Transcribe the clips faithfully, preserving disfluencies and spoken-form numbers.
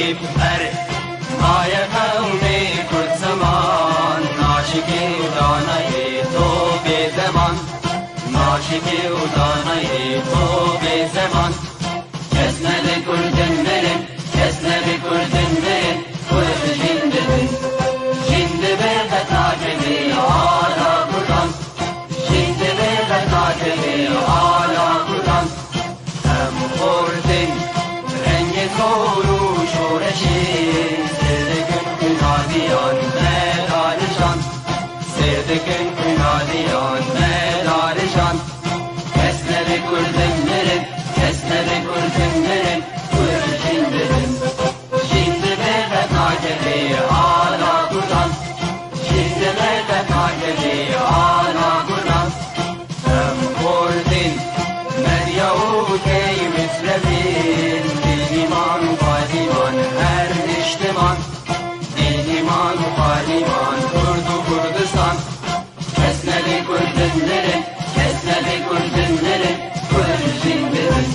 Her maye qewmê Kurd zeman, naşikî û danayê to bê zeman, naşikî û danayê to bê zeman. Kes nebe Kurdin mirin, kes nebe Kurdin mirin, Kurd jin dibin. Jin dibe qet nakeve ala Kurdan. Jin dibe qet nakeve ala Kurdan. Em xortin rengê zor û şoreşê, sêr dikin xwîna diyan me darijan. Sêr dikin xwîna diyan me darijan. Kes nebe Kurdin mirin, kes nebe Kurdin mirin, Kurd jin dibin. Jin dibe qet nakeve ala Kurdan. Jin dibe qet nakeve ala Kurdan. Em Kurdin, Medya û Key Mislevin, Dîlîman û Qadîman her niştiman. Dîlîman û Qadîman, Kurd û Kurdistan. Kes nebe Kurdin mirin, kes nebe Kurdin mirin, Kurd jin dibin.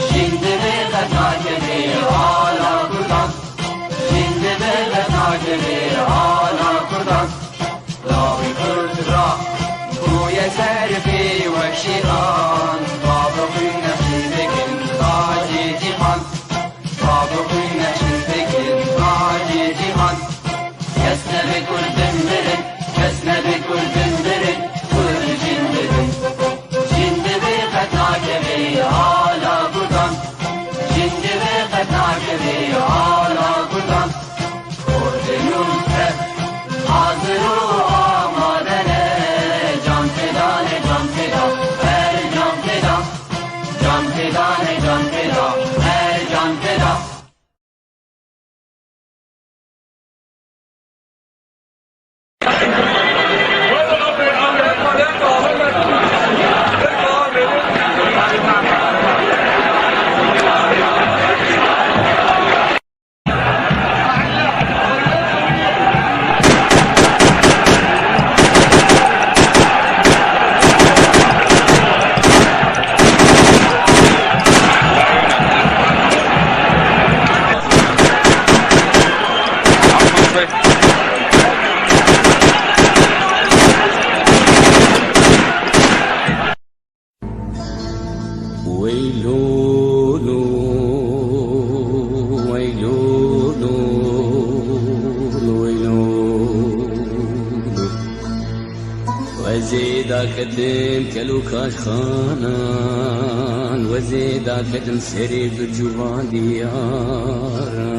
Jin dibe qet nakeve ala Kurdan. Jin dibe qet nakeve ala Kurdan. Lawê Kurd ra bûye ser pê wek şêran. Bavê xwîn nexşîn dikin tacê cîhan. Bavê xwîn nexşîn dikin tacê cîhan. Kes nebe Kurdin mirin, kes nebe Kurdin mirin, Kurd jin dibin. Jin dibe qet nakeve ala Kurdan. Jin dibe qet nakeve ala Kurdan. Kurdin û Kurd hazir û amade ne. Can feda ne, can feda, her can feda. Can feda ne, can feda, her can feda. Weylûlû, weylûlû, weylûlû. Wezê daketim kel û kaşxanan, wezê daketim serê birc û van diyaran.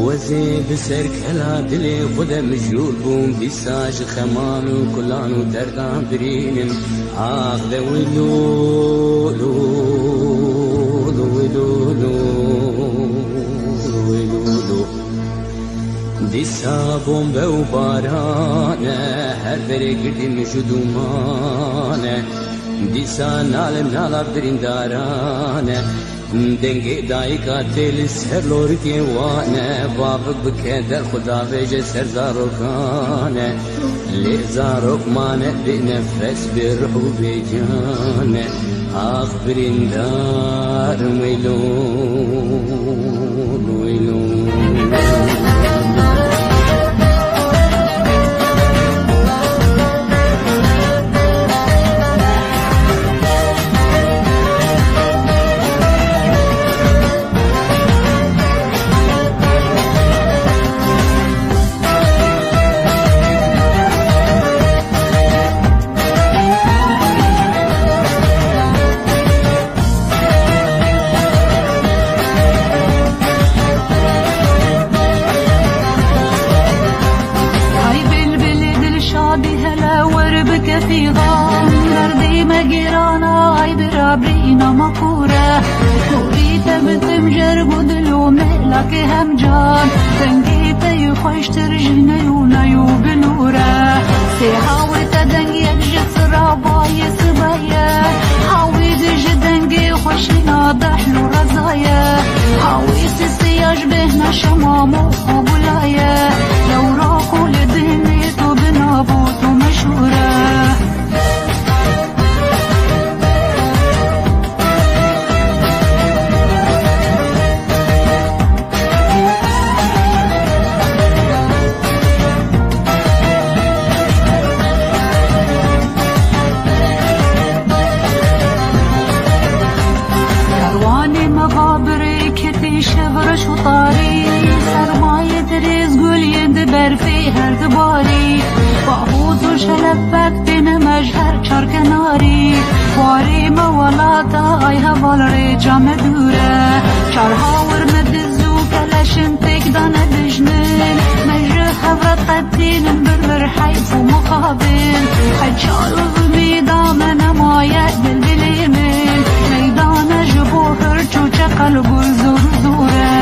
Wezê bi ser kela dilê xwe de mijûl bûm, dîsa ji xeman û kulan û derdan birînim. Ax de wî lû, lû, lû, wî lû, lû, wî lû, lû. Dîsa bombe û baran e, her derê girdî mij û dûman e. Dîsa nalim nala birîndaran e. Dengê dayika tê li ser lorikê wan e, bavik bi keder xwe davêje ser zarokan e. Lê zarok mane bê nefes, bê ruh û bê can e. Ax birîndar, wêlo, wêlo. Ay bilbilê dilşadî hele wer bike fîxan, derdê me gêran e, ay bira birîna me kûr e. Kûrî te bitim jer û dil û mêlakê hemcan, dengê te yê xweştir ji ney û ney û bilûr e. Sê hawê te deng yek ji siraba yê sibe ye. Hawî di ji dengê xweşîna dehl û reza ye. Hawî sisiya ji bêhna şema mox û gula ye. Lewra ku li dînê tu bina bû tu meşhûr e. Lê me va birê ketê şev reş û tarî, sermayê dirêz guliyên di berfê her dibarî. Bahûz û şelepek têne me ji her çar kenarî. Warê me welata ay heval rêça me dûr e. Çar hawir me diz û keleşin têk dane dijmin. Me ji hev re qetînin bir bir heyf û mixabin. Heçar û zimî da me nemaye dil dilê min. Meydane ji bo hirç û çeqel gul zor zor e.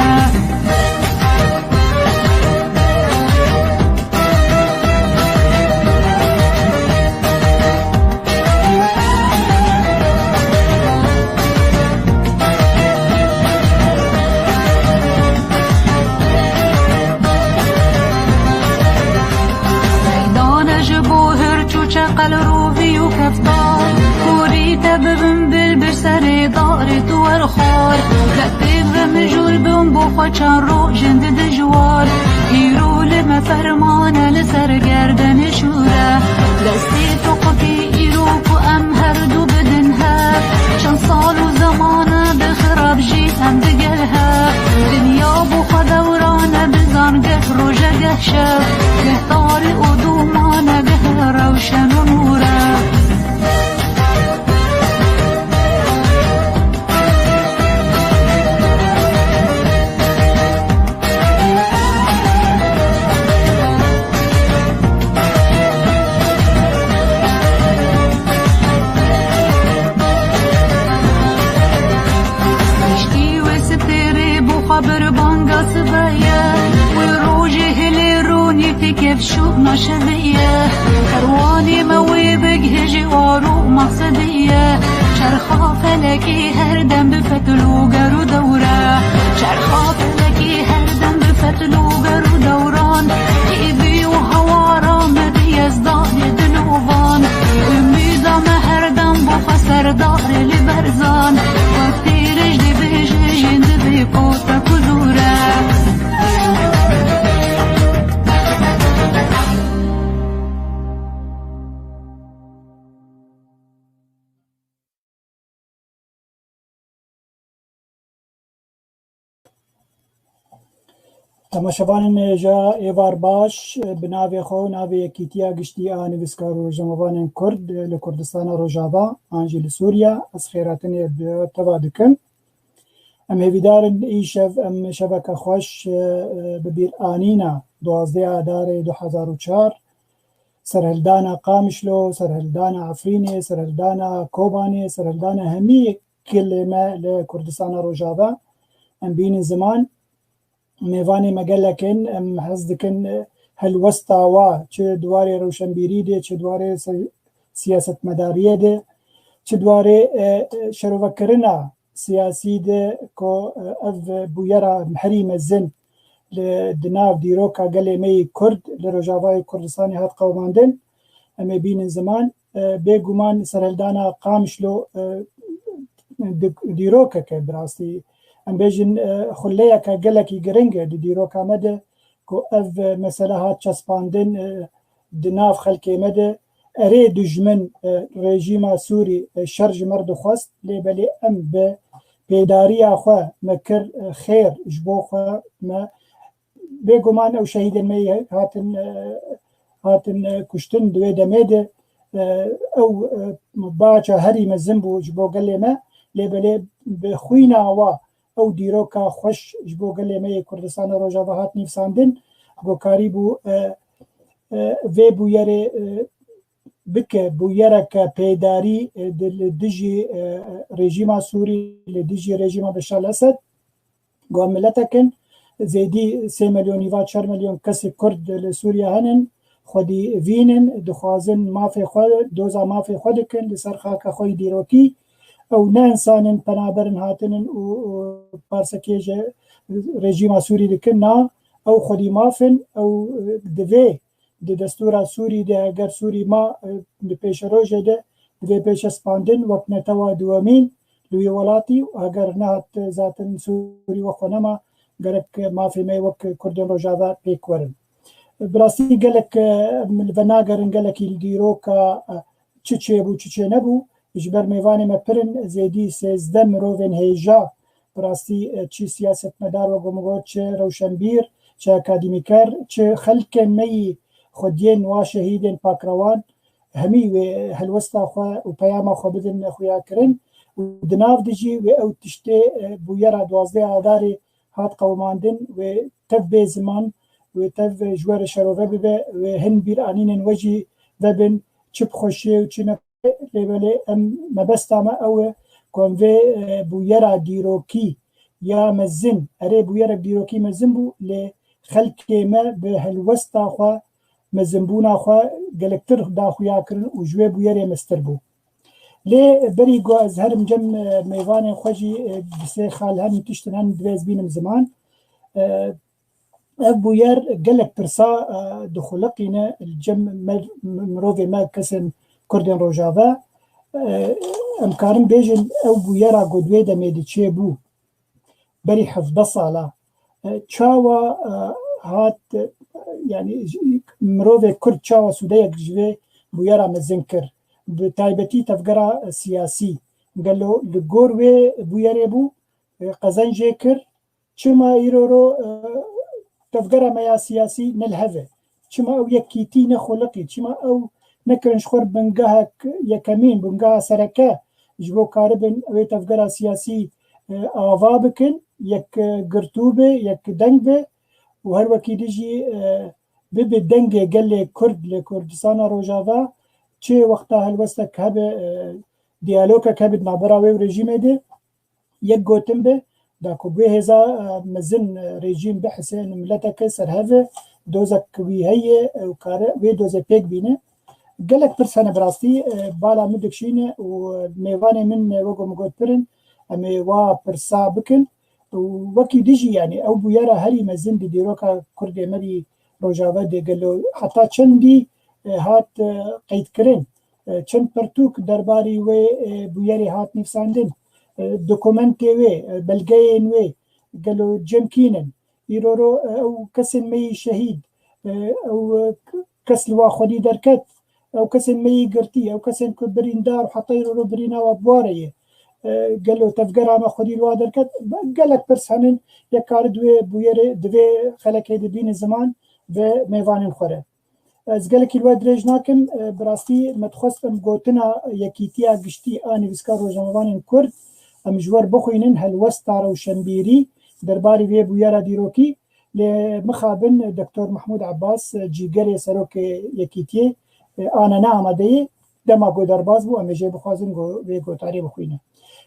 Meydane ji bo hirç û çeqel rovî û keftan. Kurî te bibin bil bi serê darê tu werxwar. Lepê ve mijûl bin bo xwe çar rojên di dijwar. Îro li me fermane li ser gerdenê şûre. Destê tu qutî îro ku em her du bidin hev. Çend sal û zeman e bi xirab jî em digel hev. Dinya bo xwe dewran e bizan geh roj e geh şev. Geh tarî û dûman e geh rewşen û nûr e. Piştî wê sitêrê bo xwe birbanga sibe ye. Wê rojê hilê ronî têkev şûna şevê ye. Kerwanê me wê bigihêjê waro maqsedê ye. Çerxa felekê her dem bi fetil û ger û dewre. Çerxa felekê her dem bi fetil û ger û dewran. Kêvî û hewara me bi yezdanê dilovan. Umîda me her dem bo xwe serdarê li berzan. Wek têrij dibêje jin divê kota ku zûre. Temaşevanên hêja êvar baş, bi navê xwe û navê Yekîtiya Giştî a Nivîskar û Rojnamevanên Kurd li Kurdistana Rojava an jî li Sûriye, ez xêratinê bi teva dikim. Em hêvîdar in îşev em şeveke xweş, e, bi bîr anîna duwazdeh Adarê du hezar û çar, serhildana Qamişlo, serhildana Efrînê, serhildana Kobanê, serhildana hemî gilê me li Kurdistana Rojava. Em bînin ziman, mêvanê me gelek in, em hez dikin, e, helwesta wa, çi di warê rewşenbîrî de, çi di warê se-, siyasetmedariyê de, çi di warê, e, e, şerovekirina siyasî de ku, e, ev bûyera herî mezin li, di nav dîroka gelê me yê Kurd li Rojavayê Kurdistanê hat qewimandin. Em ê bînin ziman, e, bêguman serhildana Qamişlo, e, di-, dîrokeke bi rastî, em bêjin, e, xuleyeke gelekî giring e di dîroka me de ku ev, e, mesele hat çespandin, e, di nav xelkê me de. Erê dijmin, e, rejîma Sûrî, e, şer ji me re dixwest, lê belê em bi pêdariya xwe me kir, e, xêr ji bo xwe me. Bêguman ew şehîdên me yê hatin, e, hatin, e, kuştin di wê demê de, e, ew, e, baca herî mezin bû ji bo gelê me, lê belê bi xwîna wa ew dîroka xweş ji bo gelê me yê Kurdistana Rojava hat nivîsandin, ku karîbû, e, e, vê bûyerê, e, bike bûyereke pêdarî, e, di, li dijî, e, rejîma Sûrî, li dijî rejîma Beşar Esed. Ku em miletek in, zêdî sê milyon nîva çar milyon kesê Kurd li Sûriye henin, xwedî vînin, dixwazin mafê xwe, doza mafê xwe dikin li ser xaka xwe yî dîrokî. Ew ne însan in, penaber in hatinin û, û parsekê ji rejîma Sûrî dikin. Na, ew xwedî maf in, ew, e, divê di destûra Sûrî de, eger Sûrî ma, e, di pêşerojê de, divê bê çespandin wek netewa duwemîn li wî welatî û eger nehat zaten Sûrî wek xwe nema, gerek mafê me wek Kurdên Rojava pêk werin. Bi rastî gelek, e, em li venagerin gelekî li dîroka, e, çi çêbû, çi çênebû. Ji ber mêvanê me pir in, zêdî sêzdeh mirovên hêja bi rastî, e, çi siyasetmedar wek min got, çi rewşenbîr, çi akademîker, çi xelkên me yî xwediyên wa şehîdên pakrewan, hemî wê helwesta xwe û peyama xwe bidin xuyakirin û di nav de jî wê ew tiştê, e, bûyera duwazdeh Adarê hat qewimandin, wê tev bê ziman, wê tev ji we re şerove bibe, wê hin bîranînên we jî vebin, çi bi xweşiyê û çi ne. Lê belê em, mebesta me ew e ku em vê, e, bûyera dîrokî ya mezin, erê, bûyerek dîrokî mezin bû, lê xelkê me bi helwesta xwe, mezinbûna xwe gelektir daxuya kirin û ji wê bûyerê mestir bû. Lê berî ku ez herim cem, e, mêvanên xwe jî, e, bi sê xal hemî tiştin henin divê ez bînim ziman. E, Ev bûyer gelek pirsa, e, dixuliqîne li cem me, mirovê me, kesên Kurdên Rojava. E, em karin bêjin ew bûyera ku di wê demê de çêbû berî hevdeh sala, e, çawa, e, hat, e, yanî, mirovê Kurd çawa sûdeyek ji vê bûyera mezin kir? Bi taybetî tevgera siyasî. Gelo li gor wê bûyerê bû, e, qezenc jê kir? Çima îroro, e, tevgera me ya siyasî ne li hev e? Çima ew yekîtî nexuliqî? Çima ew nekirin ji xwe bingehek yekemîn, bingeha sereke, ji bo karibin wê tevgera siyasî, e, ava bikin, yek, e, girtû be, yek deng be û her wekî dî jî, e, bibe dengê gelê Kurd li Kurdistana Rojava, çi wexta helwestek hebe, e, diyalogek hebe di navbera wê û rejîmê de, yek gotin be, da ku bi hêza, e, mezin, e, rejîm bihise, û mileteke serhev e, dozek wî heye, e, û kare wê dozê pêk bîne. Gelek pirs hene bi rastî, e, bala min dikişîne û mêvanê min, e, wek min got pir in, em ê wa pirsa bikin. Û wekî dijî, yanî ew bûyera herî mezin di dîroka Kurdê me dî Rojava de gelo heta çendî, e, hat, e, qeydkirin? E, çend pirtûk derbarî wê, e, bûyerê hat nivîsandin? E, dokumentê wê, e, belgeyên wê gelo cem kî nin? Îroro, e, ew kesên me yî şehîd, e, ew, e, k-, kes li wa xwedî derket, ew kesên me yî girtî, ew kesên ku birîndar û heta îroro birîna wa bi wa re ye. E, gelo tevgera me xwedî li wa derket? Gelek pirs henin, yek kare di wê bûyerê, di vê xelekê de bîne ziman ve mêvanên xwe re. Ez gelekî li we dirêj nakim, e, bi rastî me dixwest em gotina Yekîtiya Giştî a Nivîskar Rojnamevanên Kurd, em ji we re bixwînin, helwesta rewşenbîrî derbarî vê bûyera dîrokî, lê mixabin Doktor Mehmûd Abbas, e, cîgerê serokê Yekîtiyê, e, ane ne amade ye, dema ku derbas bû, em ê jê bixwazin ku vê gotarê bixwîne.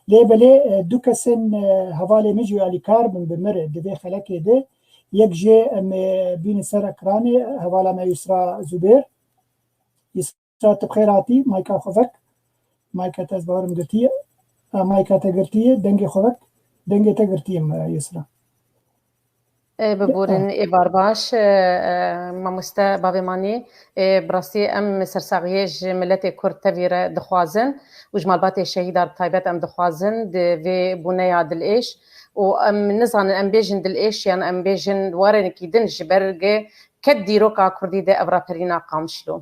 Lê belê, e, du kesên, e, hevalê min jî alîkar bin bi min re di vê xelekê de, yek jê em ê bînin ser ekranê, hevala me Yusra Zubêr. Yusra, tu bi xêr hatî, mayka xwe vek. Mayka te ez bawerim girtiye. Ha, mayka te girtiye, dengê xwe vek. Dengê te girtiyim, e, Yusra. E, biborin, êvar baş, e, e, mamoste bavê Manî, e, bi rastî em sersaxiyê ji miletê Kurd tevî re dixwazin û ji malbatê şehîda bi taybet em dixwazin di vê bûneya dilêş û em nizanin em bêjin dilêş yan em bêjin warenekî din ji ber ke di dîroka Kurdî de ev raperîna Qamişlo.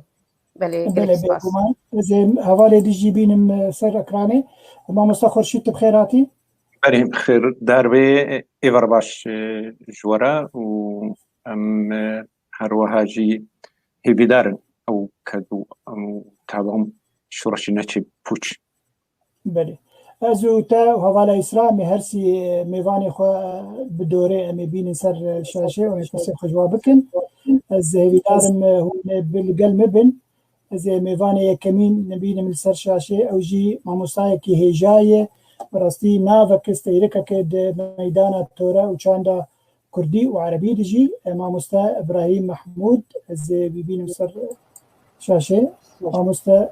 Belê, gelek Belê, spas. Bêguman. Ez ê hevalê dî jî bînim, e, ser ekranê. Mamosta Xurşîd, tu bi xêr hatî. Belê, bi xêr dar bê, êvar baş, e, ji we re û em, e, her wiha jî hêvîdar in ew ked û em û taban şoreşî neçe pûç. Belê. Ez û te û hevala Îsra, em ê her sî mêvanê xwe bi dorê em ê bînin ser şaşê û em ê pirsên xwe ji wan bikin. Ez hêvîdar im hûn ê bi li gel min bin. Ez ê mêvanê yekemîn bînim li ser şaşê. Ew jî mamostayekî hêja ye. Bi rastî navek, steyrikeke di meydana tore û çanda Kurdî û Erebî de jî, e, mamoste Ibrahîm Mehmûd, ez ê bibînim ser şaşê. Mamoste,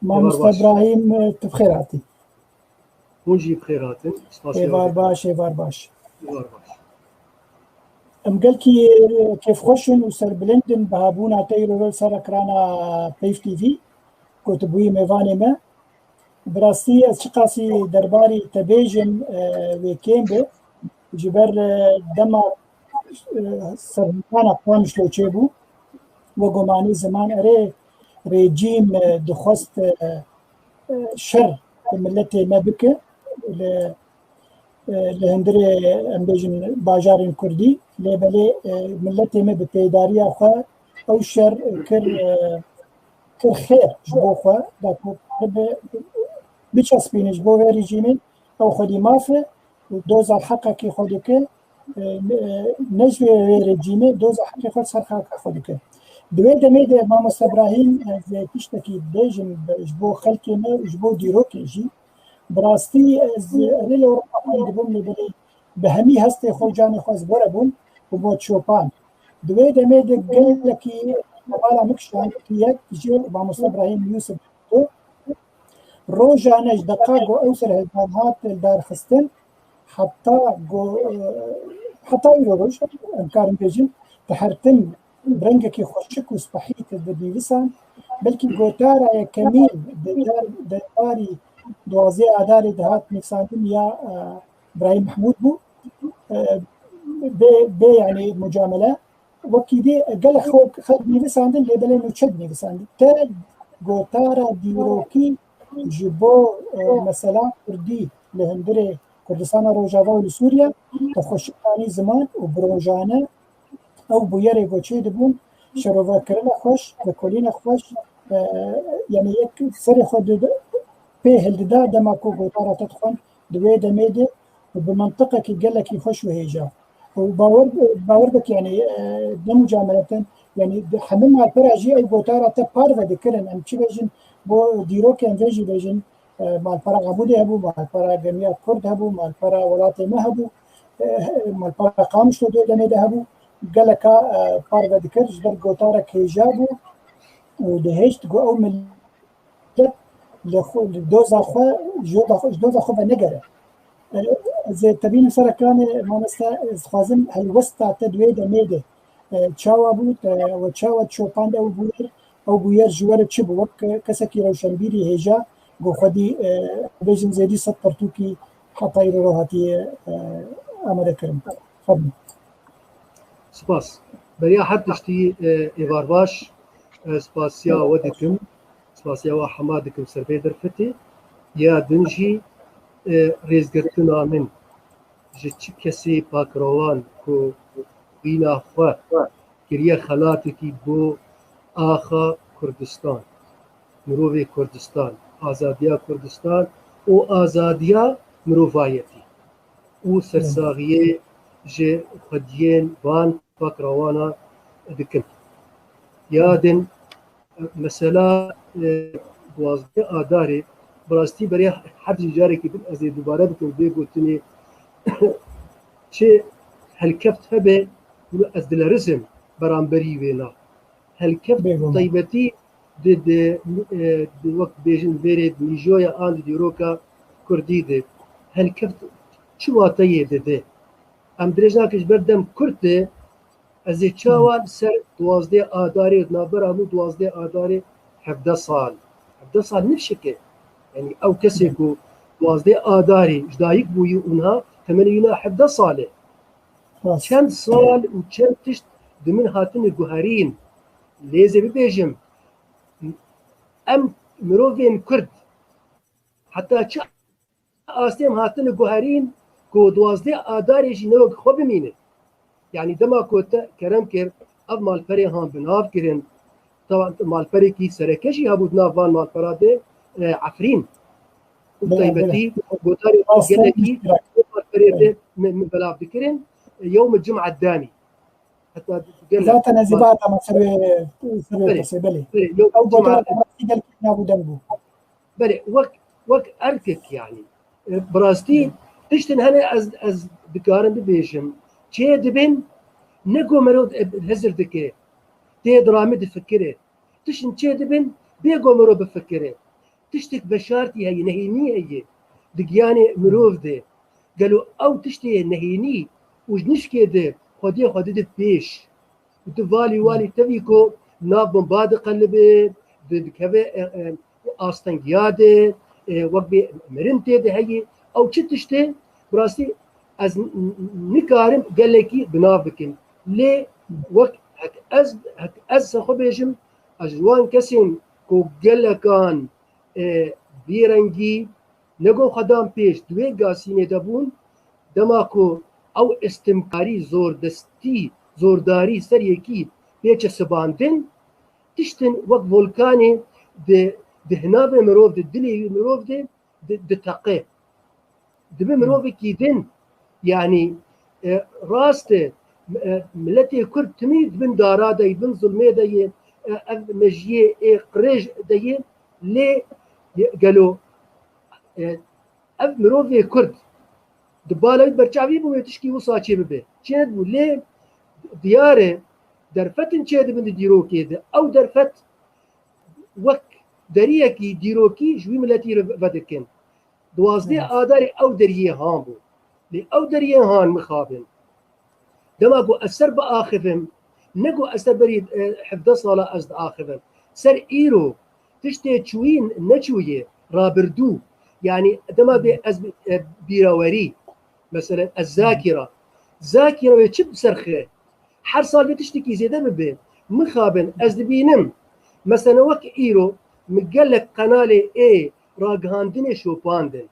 mamoste Êvar baş. Ibrahîm, e, tu bi xêr hatî. Hûn jî bi xêr hatin. Spas Êvar baş, êvar baş. Êvar baş. Em gelkî, e, kêfxweş in û serbilind in bihabûna te îro li ser ekrana Peyv T V, ku tu bûyî mêvanê me. Bi rastî ez çiqasî derbarî te bêjim, e, wê kêm be. Ji ber, e, dema, e, serhildana Qamişlo çêbû, we gumanî ziman erê rejîm, e, dixwest, e, e, şer bi miletê me bike. Li e, li hundirê, em bêjin, bajarên kurdî, lê belê, e, miletê me bi pêdariya xwe ew şer kir, e, kir xêr ji bo xwe, da ku bibe, biçespîne ji bo vê rejîmê, ew xwedî maf e û doza heqekî xwe dike, e, ne, ne ji vê rejîmê, doza heqê xwe ser xaka xwe dike. Di wê demê de Mamoste Ibrahîm, ez ê tiştekî bêjim ji bo xelkê me û ji bo dîrokê jî. Bi rastî ez erê li Ewropa xwendibûm, lê belê bi hemî hestê xwe û canê xwe ez bi we re bûm û bo çopan. Di wê demê de gelekî hevala min kişand, yek ji Mamoste Ibrahîm Yûsif bû. Rojane ji deqa ku ew serhildan hat darxistin, heta ku, e, heta îro roj, em karin bêjin, dihertin, bi rengekî xweşik û spehî di nivîsan, belkî gotara yekemîn di dar-, di darî duwazdeh Adarê dihat nivîsandin ya, e, Birahîm Mehmûd bû. E, bê, bê, yanî mucamele. Wekî dî gelek xwe xelk nivîsandin, lê belê nûçe dinivîsandin. Te gotara dîrokî ji bo, e, mesela kurdî li hundirê Kurdistana Rojava û li Sûriye, te xweşik danî ziman û bi rojane ew bûyerê ku çêdibûn, şerovekirina xweş, vekolîna xweş, e, yanî yek serê xwe di, pê hildida dema ku gotara te dixwend, di wê demê de û bi mentiqekî gelekî xweş û hêja. Û bawer, bawer bike, yanî, e, ne mucameletin, yanî di hemî malpera jî ew gotara te parve dikirin. Em çi bêjin, bo dîrokên vê jî bêjin, e, malpera Amûdê hebû, malpera gemiya Kurd hebû, malpera welatê me hebû, e, malpera Qamişlo dê demê de hebû. Geleka, e, parve dikir, ji ber gotarek hêja bû û dihêşt ku ew millet li xwe, li doza xwe, ji doza xwe, ji doza xwe venegere. E, ez ê tebînim ser ekranê, mamoste, ez dixwazim helwesta te di wê demê de, e, çawa bû, te we çawa çopand ew bûyer, ew bûyer ji we re çi bû? Wek kesekî rewşenbîrî hêja, ku xwedî, e, bêjin zêdî sed pirtûkî heta îro re hatiye, e, amadekirin. Fermo. Spas. Beriya her tiştî, e, êvar baş, ez spasiya we dikim, spasiya we hema dikim ser vê derfetê. Ya din jî, e, rêzgirtina min ji çi kesê pakrovan ku xwîna xwe kiriye xelatekî bo axa Kurdistan, mirovê Kurdistan, azadiya Kurdistan û azadiya mirovayetî û sersaxiyê ji xwediyên van pakrawana dikim. Ya din, mesela, e, duwazdeh Adarê, bi rastî beriya her jî carekî din ez ê dubare bikim vê gotinê, çi helkeft hebe, hûn ez dilerizim beramberî wê na. Helkeft Bêguman. Taybetî di, di, e, di wek bêjin vêrê di nîjoya an di dîroka kurdî de helkeft çi wateyê dide? Em dirêj nakin ji ber dem kurt e, ez ê çawa li ser duwazdeh Adarê, navbera min duwazdeh Adarê hevdeh sal. Hevdeh sal nifşik e. Yanî ew kesê ku duwazdeh Adarê ji dayik bûyî û niha temenê wî na hevdeh sal e. Rast. Çend sal û çend tişt di min hatine guherîn. Lê ez ê bibêjim, em mirovên Kurd heta çi astê em hatine guherîn ku duwazdeh Adarê jî ne wek xwe bimînin. Yanî dema ku te kerem kir, ev malperê han bi nav kirin. Taban malperekî sereke jî hebû di nav van malpera de, e, Efrîn. Û Belê, taybetî belê. Gotarê Rast gelekî malperê de min, min belav dikirin. Yewm Cum'a danî. Heta gelek Zaten ez ê bihata me ser wê, ser wê Belê. Pirsê, belê. Belê, yewm Ew Cum'a gotara rastî gelkî nav û deng bû. Belê, wek, wek erkek yanî. E, bi rastî tiştin hene ez, ez dikarim bibêjim. Çê dibin, ne ku mero, e, hizir dike. Tê diramî difikire. Tiştin çê dibin, bê ku mero bifikire. Tiştek veşartî heye, nehênî heye. Di giyanê mirov de. Gelo ew tiştê nehênî û ji nişkê de xwediyê xwe dide pêş? Û tu valî walî tevî ku nav bomba diqelibe, di, dikeve, e, e, astengiya de, e, wek bê mirin tê de heye. Ew çi tişt e? Bi rastî ez n-, n-, nikarim gelekî bi nav bikim. Lê wek hek ez, hek ez ser xwe bêjim, ez ji wan kesên ku gelekan, e, vî rengî, ne ku xwe dan pêş, di wê gasînê de bûn, Dema ku ew istimkarî, zordestî, zordarî ser yekî bê çesibandin, tiştin wek volkanê di, di hinavê mirov de, dilê wî mirov de di, diteqe. Dibe mirovekî din, yanî, e, rast e, e, miletê Kurd timî di bin dara de yê, bin zulmê de yê, e, ev mejiyê ê qirêj de yê, lê ye-, gelo, e, ev mirovê Kurd di bala wî berçavî bû wê tişkî wisa çê bibe. Çê nedibû, lê diyar e derfetin çê dibin di dîrokê de. Ew derfet wek deriyekî dîrokî ji wî miletî re vedikin. Duwazdeh Adarê ew deriyê han bû. Lê ew deriyê han mixabin. Dema ku ez ser biaxivim, ne ku ez ser berî, e, hevdeh sala ez diaxivim. Ser îro, tiştê çûyî neçûyê, rabirdû. Yanî dema bê ez bi, e, bîrawerî, mesela ez zakîra. Zakîra wê çi bi ser xê? Her sal vê tiştekî zêde bibe. Mixabin, ez dibînim. Mesela wek îro, min gelek qenalê ê ragihandinê şopandin.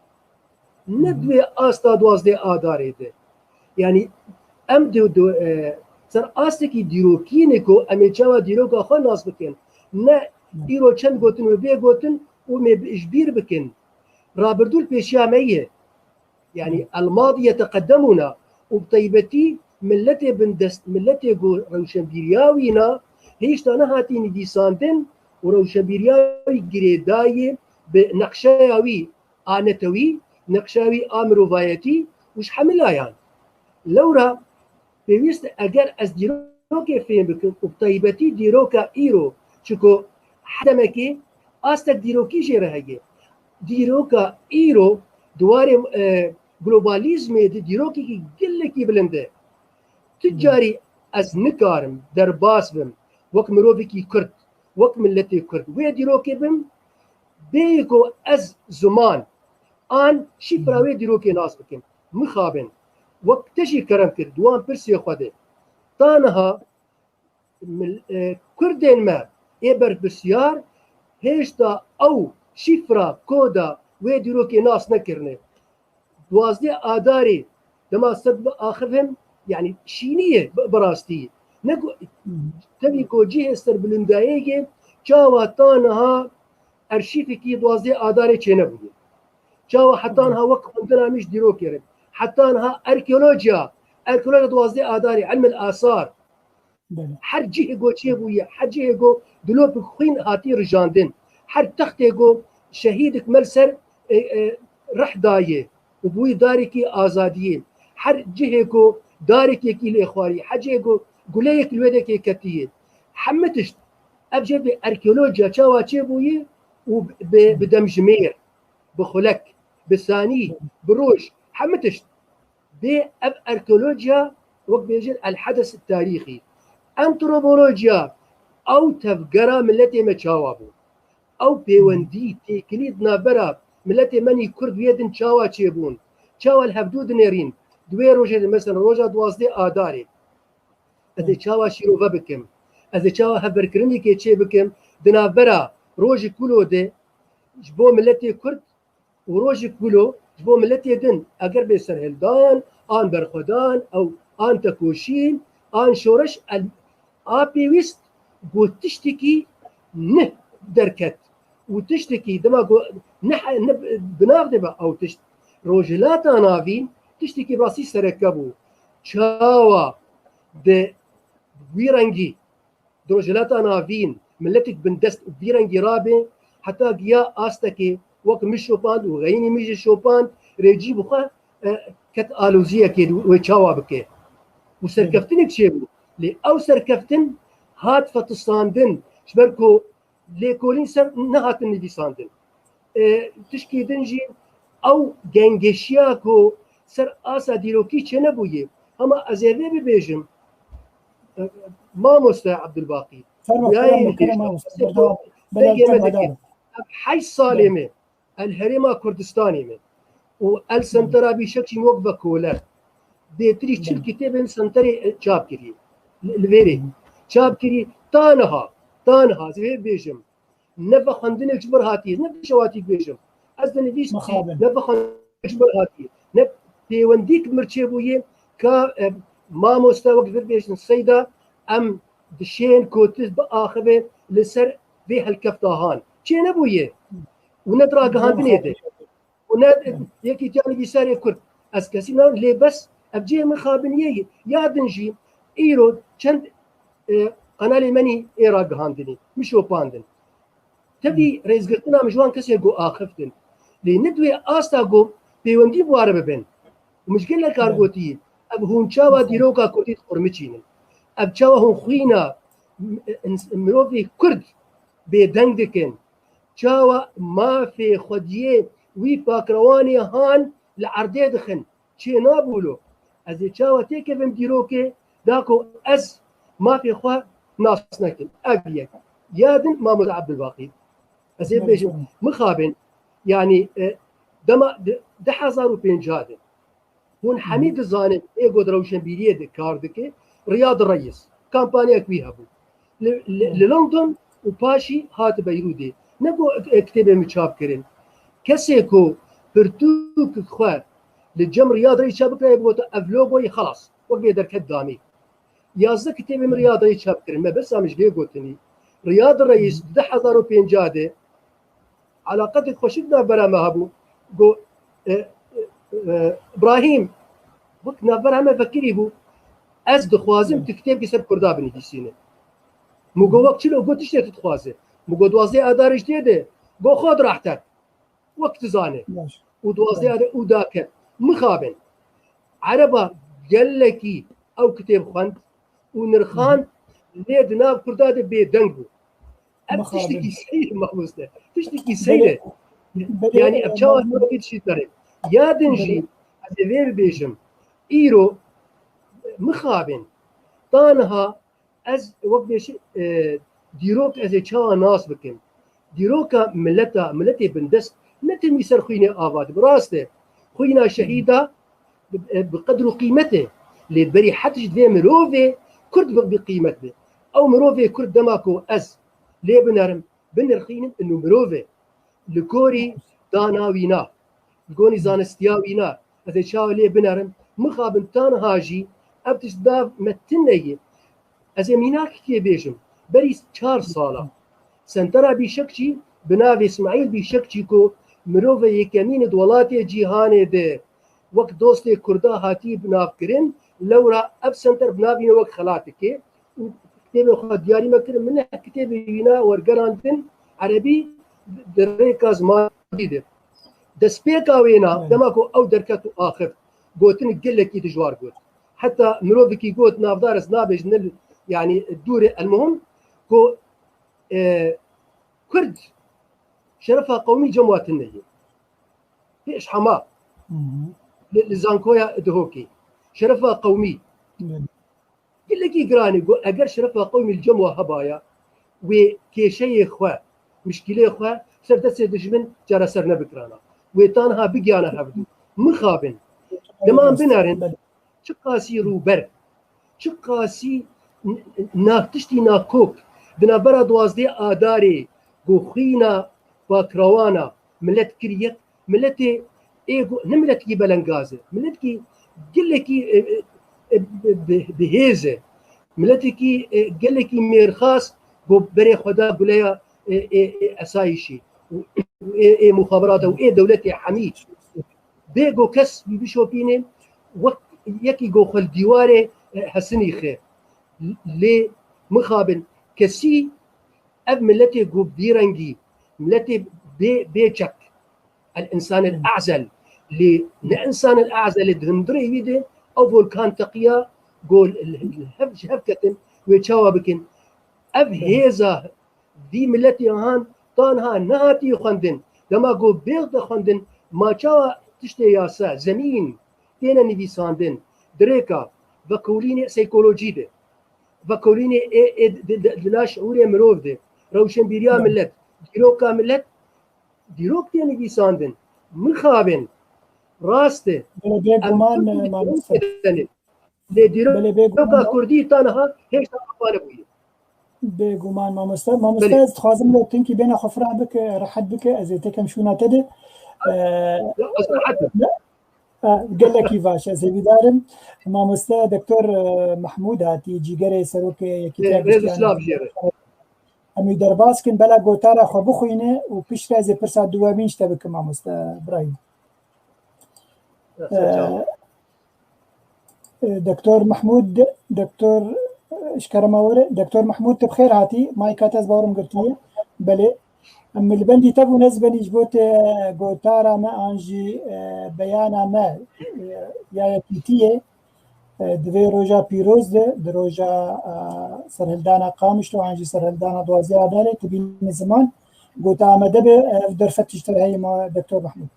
Ne di wê asta duwazdeh Adarê de. Yanî em di, di, e, ser astekî dîrokî ne ku em ê çawa dîroka xwe nas bikin. Ne îro çend gotin wê bê gotin û em ê bi, ji bîr bikin. Rabirdû li pêşiya me ye. Yanî el-madi yeteqedemûna û bi taybetî miletê bindest, miletê ku rewşenbîriya wî na hêşta nehatî nivîsandin û rewşenbîriya wî girêdayê bi neqşeya wî a netewî, neqşeya wî a mirovayetî û ji hemû layan. Lewra pêwîst e eger ez dîrokê fêm bikim û bi taybetî dîroka îro, çiko her demekê astek dîrokî jê re heye. Dîroka îro di warê, e, globalizmê de dîrokekî gelekî bilind e. Tu carî ez nikarim derbas bim wek mirovekî Kurd, wek miletê Kurd wê dîrokê bim, bêyî ku ez ziman an şîfra wê dîrokê nas bikim. Mixabin, wek te jî kerem kir, di wan pirsê xwe de. Ta niha mil-, e, Kurdên me ê berpirsiyar hêşta ew şîfra koda wê dîrokê nas nekirine. Duwazdeh Adarê dema ser biaxivim, yanî şînî ye bi, bi rastî. Ne ku, tevî ku cihê serbilindayê ye, çawa ta niha arşîvekî duwazdeh Adarê çênebûye. Çawa heta niha wek xwendina min ji dîrokê re. Heta niha arkeolojiya, arkeolojiya duwazdeh Adarê, ilmil asar. Belê. Her cihê ku çêbûye, her cihê ku dilopik xwîn hatî rijandin, her textê ku şehîdik me li ser, e, e, rih daye û bûyî darekî azadiyê, her cihê ku darekekî lê xwarî, her cihê ku guleyek li wê dekê ketiye, hemî tişt, ev jê bi arkeolojiya çawa çêbûye û bi, bi demjimêr, bi xulek, bi sanî, bi roj, hemî tişt. Bê ev arkeolojiya, wek bêjin, el-hedes tarîxî. Antropolojiya, ew tevgera miletê me çawa bû? Ew pêwendî, têkilî di navbera miletê me nî Kurd wê din çawa çêbûn? Çawa li hevdû dinêrîn? Di wê rojê de, mesela roja duwazdeh Adarê, ez ê çawa şîrove bikim? Ez ê çawa hevberkirinekê çê bikim? Di navbera rojê kulo de ji bo miletê Kurd û rojê kulo ji bo miletê din, eger bê serhildan, an berxwedan, ew an tekoşîn, an şoreş, el, a pêwîst got tiştekî nih derket. Û tiştekî dema got nih, nih bi nav dibe ew tişt. Rojhilata Navîn tiştekî bi rastî sereke bû. Çawa di wî rengî di Rojhilata Navîn miletik bindest û vî rengî rabe, heta giya astekê wek min şopand û xeyînî min jî şopand, rêcî bi xwe, e, ket aloziyekê wê çawa bike. Û serkeftinek çêbû. Lê ew serkeftin hat fetisandin, ji ber ku lêkolîn ser nehatin nivîsandin. E, tişkî din jî ew gengeşiya ku ser asa dîrokî çênebûye. Hema ez ê vê bibêjim, e, mamoste Abdulbaqî. Fermo, Duyayê kerem, kerem, hêşta mamoste. Berdewam. Belê, dengê me kerem, dike. Ev heşt salê me, el herêma Kurdistanê me. Û el sentera bîşek jî wek vekoler. Bêtirî çil kitêbên senterê, e, çap kiriye. Li, li vêrê. Çap kiriye. Ta niha, ta niha, ez vê bêjim. Ne vexwendinek ji vir hatiye, ne vêşewatî dibêjim. Ez dinivîs jî, Mixabin. Ne vexwendinek ji vir hatiye. Ne, pêwendîk mir çêbûye ka, e, mamoste wek vir bêjin seyda em dişên ku tu biaxive li ser vê helkefta han. Çênebûye. Û ne di ragihandinê de. Û ne yekî tiya nivîsarê Kurd. Ez kesî na lê bes ev cihê mixabiniyê ye. Ya din jî îro çend, e, qenalê menî ê ragihandinê. Min şopandin. Tevî rêzgirtina min ji wan kesên ku axiftin. Lê ne di wê asta ku pêwendî bi ware bibin. Û min ji gelek kar gotî, ev hûn çawa dîroka Kurdî dixurmiçînin? Ev çawa hûn xwîna m-, ins-, mirovê Kurd bêdeng dikin? Çawa mafê xwediyê wî pakrewanê han li erdê dixin? Çê nabûlo. Ez ê çawa têkevim dîrokê da ku ez mafê xwe nas nekim? Ev yek. Ya din Mamoste Abdulbaqî. Ez ê bêjim, mixabin, yanî, e, dema di, di hezar û pêncah de hûn hemî dizanin, ê ku di rewşenbîriyê de kar dike, Riyad Reis, kampanyayek wî hebû. Li, li, li London û paşî hat Beyrûdê. Ne ku, e, kitêbê min çap kirin. Kesê ku pirtûk xwe li cem Riyad Reis çap bikira, ê bigota, ev logoyê xelas. Wek vê derket damî. Yazdeh kitêbê min Riyad Reis çap kirin. Me bersa min ji vê gotinî. Riyad Reis di du hezar û pêncah de alaqetek xweşik navbera me hebû. Got, e, e, e, Brahîm, wek navbera me vekirî bû. Ez dixwazim tu kitêbekî ser Kurda binivîsîne. Min got, wek çilo? Got, tiştê tu dixwaze. Min got, duwazdeh Adarê jî tê de. Got, xwe dirahtet. Wek tu zane. Û duwazdeh Adarê û daket. Mixabin. Ereba gelekî ew kitêb xwend û nirxand, lê di nav Kurda de bêdeng bû. Ev tiştekî seyr e, mamoste. Tiştekî seyr e. Yanî ev çawa mirovî dişî derê. Ya din jî, ez ê vê bibêjim. Îro mixabin. Ta niha ez wek bêjî, e, dîrok ez ê çawa nas bikim? Dîroka mileta, miletê bindest ne tenê ser xwînê ava dibe. Rast e. Xwîna şehîda bi, e, bi qedr û qîmet e. Lê berî her tişt vê mirovê Kurd bi, bi qîmet be. Ew mirovê Kurd dema ku ez lê binerim, binirxînim, inu mirov e. Li gorî dana wîna, li gorî zanistiya wîna, ez ê çawa lê binerim? Mixabin ta niha jî ev tişt nav me tune ye. Ez ê mînakekê bêjim. Berî çar sala Sentera Bîşekçî bi navê Îsmaîl Bîşekçî ku mirovê yekemîn e di welatê cîhanê de wek dostê Kurda hatî bi nav kirin, lewra ev senter bi navî ne wek xelatekê û kitêbê xwe diyarî me kirin. Min ne kitêbê wîna wergerandin erebî di rêka zimanî de. Destpêka wêna, dema ku ew derket û axif, gotin gelekî dijwar got. Heta mirovekî got, navdar ez nabêjim, ne, yanî dûr e, elmuhim ku, e, Kurd şerefa qewmî cem wa tune ye. Pêş hema li, li zankoya Dihokê. Şerefa qewmî. Gelekî giran e. Got, eger şerefa qewmî li cem wa hebaya, wê kêşeyê xwe, mişkîlê xwe ser destê dijmin çareser nebikirana. Wê tanha bigiyana hevdû. Mixabin. Dema em binerin, çiqasî rûber, çiqasî n-, n-, na-, tiştî nakok di navbera duwazdeh Adarê ku xwîna bakrawana milet kir yek, miletê ê ku ne miletekî belengaz e, miletekî gelekî, e, e, e, bi, bi, bi hêz e, miletekî, e, gelekî mêrxas ku berê xwe da guleya, e, e, e, esayîşî û ê, ê muxaberata û ê dewletê hemî. Bê ku kes wî bişopîne, wek yekî ku xwe li dîwarê, e, hesinî xe. Lê mixabin kesî ev miletê ku bîrengî, miletê bê, bê çek. El însan el e'zel. Lê ne însan el e'zel e, di hundirê wî de ew volkan teqiya ku li hev, ji hev ketin, wê çawa bikin? Ev hêza vî miletê han tanha nehatî xwendin. Dema ku bêxde xwendin, ma çawa tiştê yasa, zemîn, têne nivîsandin? Di rêka vekolînê seykolojî de, vekolînê ê, ê di, di, di nav şiûrê mirov de, rewşenbîriya milet, dîroka milet, dîrok tê nivîsandin. Mixabin, rast e. Belê, bêguman, em Kurdî mamoste. Lê dîroka Kurdî ta niha hêşta ava nebûye. Bêguman mamoste. Mamoste, ez dixwazim lê tinkî bêne xwe fireh bike, rehet bike, ez ê tekem şûna te de. Ee, ya, ez rehet im. Gelekî baş, ez hêvîdar im. Mamoste Doktor, e, Mehmûd hatî, cîgerê serokê Yekîtiya Rêz û Giştiyane. Silav jê re. Em wî derbas kin, bela gotara xwe bixwîne û piştre ez ê pirsa duwemîn ji te bikim, mamoste Brahîm. Sağ ol. E, e, Doktor Mehmûd, Doktor, e, ji kerema we re, Doktor Mehmûd, tu bi xêr hatî, mayka te ez bawerim girtiye. Belê. Em li bendî te bûn, ez benî ji bo te gotara me an jî, e, beyana me, e, ya yekîtiyê, e, di vê roja pîroz de, di roja, e, serhildana Qamişlo an jî serhildana duwazdeh Adarê, tu bînî ziman, gota amade be, ev derfet ji te heye ma Doktor Mehmûd.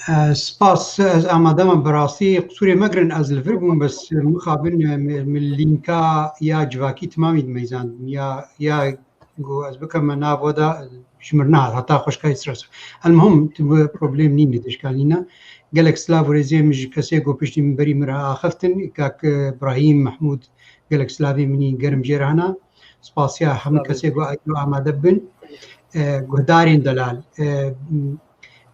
E, spas, ez amade me bi rastî, qisûrê megirin, ez li vir bûm, bes mixabin, e, min, min lînka ya civakî timamî dimeyzandin, ya, ya Got, ez bikeme nav we de, ji mir nehat, heta xweşka Îsraîl. Elmuhim, tu bi problem nîne, tişka nîne. Gelek silav û rêzê min ji kesê ku piştî min berî min re axiftin, kak Brahîm Mehmûd, gelek silavê min î germ jê re hene. Spasiya hemû kesê ku eyro amade bin, e, guhdarên delal. E,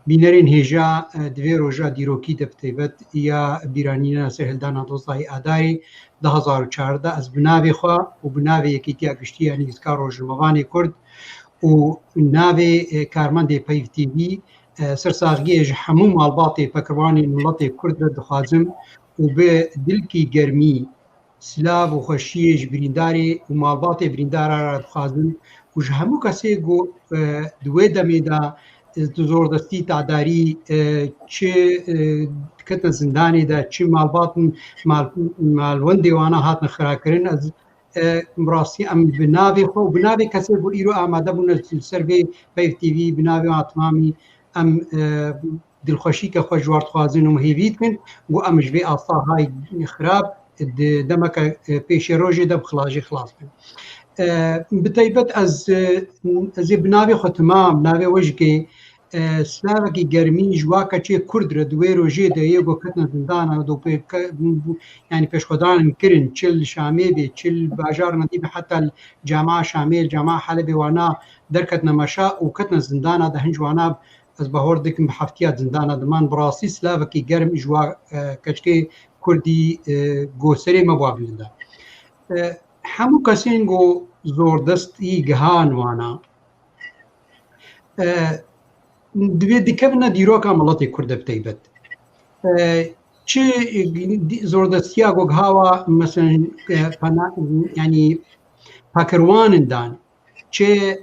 Bînerên hêja, e, di vê roja dîrokî de bi taybet ya bîranîna serhildana dozdahê Adarê du hazar û çardeh, ez bi navê xwe û bi navê Yekîtiya Giştî ya Nivîskar Rojnamevanê Kurd û navê, e, karmendê Peyv T V, e, sersaxiyê ji hemû malbatê pekirwanên miletê Kurd re dixwazim û bi dilkî germî silav û xweşiyê ji birîndarê û malbatê birîndara re dixwazim û ji hemû kesê ku, e, di wê demê de, e, di zordestî, tadarî, e, çi, e, diketine zindanê de, çi malbat, mal-, malwendê wana hatine xirakirin, ez, e, bi rastî em bi navê xwe û bi navê kesê ku îro amade bûne li ser vê Peyv T V, bi navê wan timamî em, e, dilxweşîke xwe ji wan dixwazin û hêvî dikin ku em ji vê asta hay xirab di demeke, e, pêşerojê de bi xilas jî xilas bin. E, bi taybet ez, e, ez ê bi navê xwe timam, navê we jî kê, e, silavekî germî ji wa keçê Kurd re di wê rojê de yê ku ketine zindana, do pê ke-, bû, yanî pêşxwedan kirin, çi li Şamê bê, çi li bajar nedî be, heta li Cama Şamê, li Cama Helebê wana derketine meşa û ketine zindana de, hin ji wana ez bahor dikim bi heftiya zindana diman, bi rastî silavekî germ ji wa, e, keçikê Kurdî, e, go serê me wa bilind e. E, hemû kesên go zordestî gihan wana, e, divê dikevine dîroka miletê Kurd de bi taybet. E, çi, e, zordestiya go gihawa, meselen, e, pena-, yanî pekirwanin dan, çi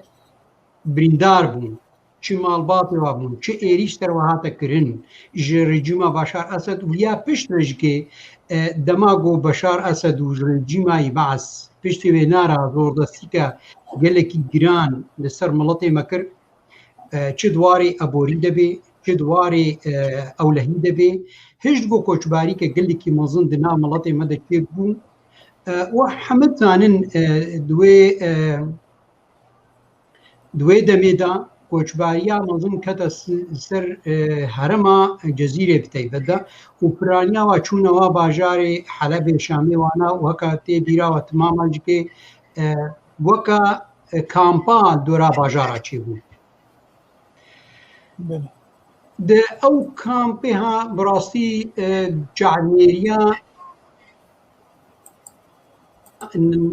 birîndar bûn, çi malbatê wa bûn, çi êrîş ser wa hate kirin ji rejîma Başar Esed û ya pişt re jî kê, e, dema ku Başar Esed û ji rejîma yî Be'es piştî wê nara zordestîke gelekî giran li ser miletê me kir, e, çi di warê eborî de bê, çi di warê, e, ewlehî de bê, hişt ku koçbarîke gelekî mezin di nav miletê me de çêbû, e, we hemî zanin, e, di wê, e, Di wê demê de koçbariya mezin kete si-, ser, e, herêma Cezîrê bi taybet de û piraniya wa çûne wa bajarê Helebê, Şamê wana û heke tê bîra we timama jî kê, e, weke, e, kampa dora bajara çêbû. Belê. Di ew kampê ha bi rastî, e, çavnêriya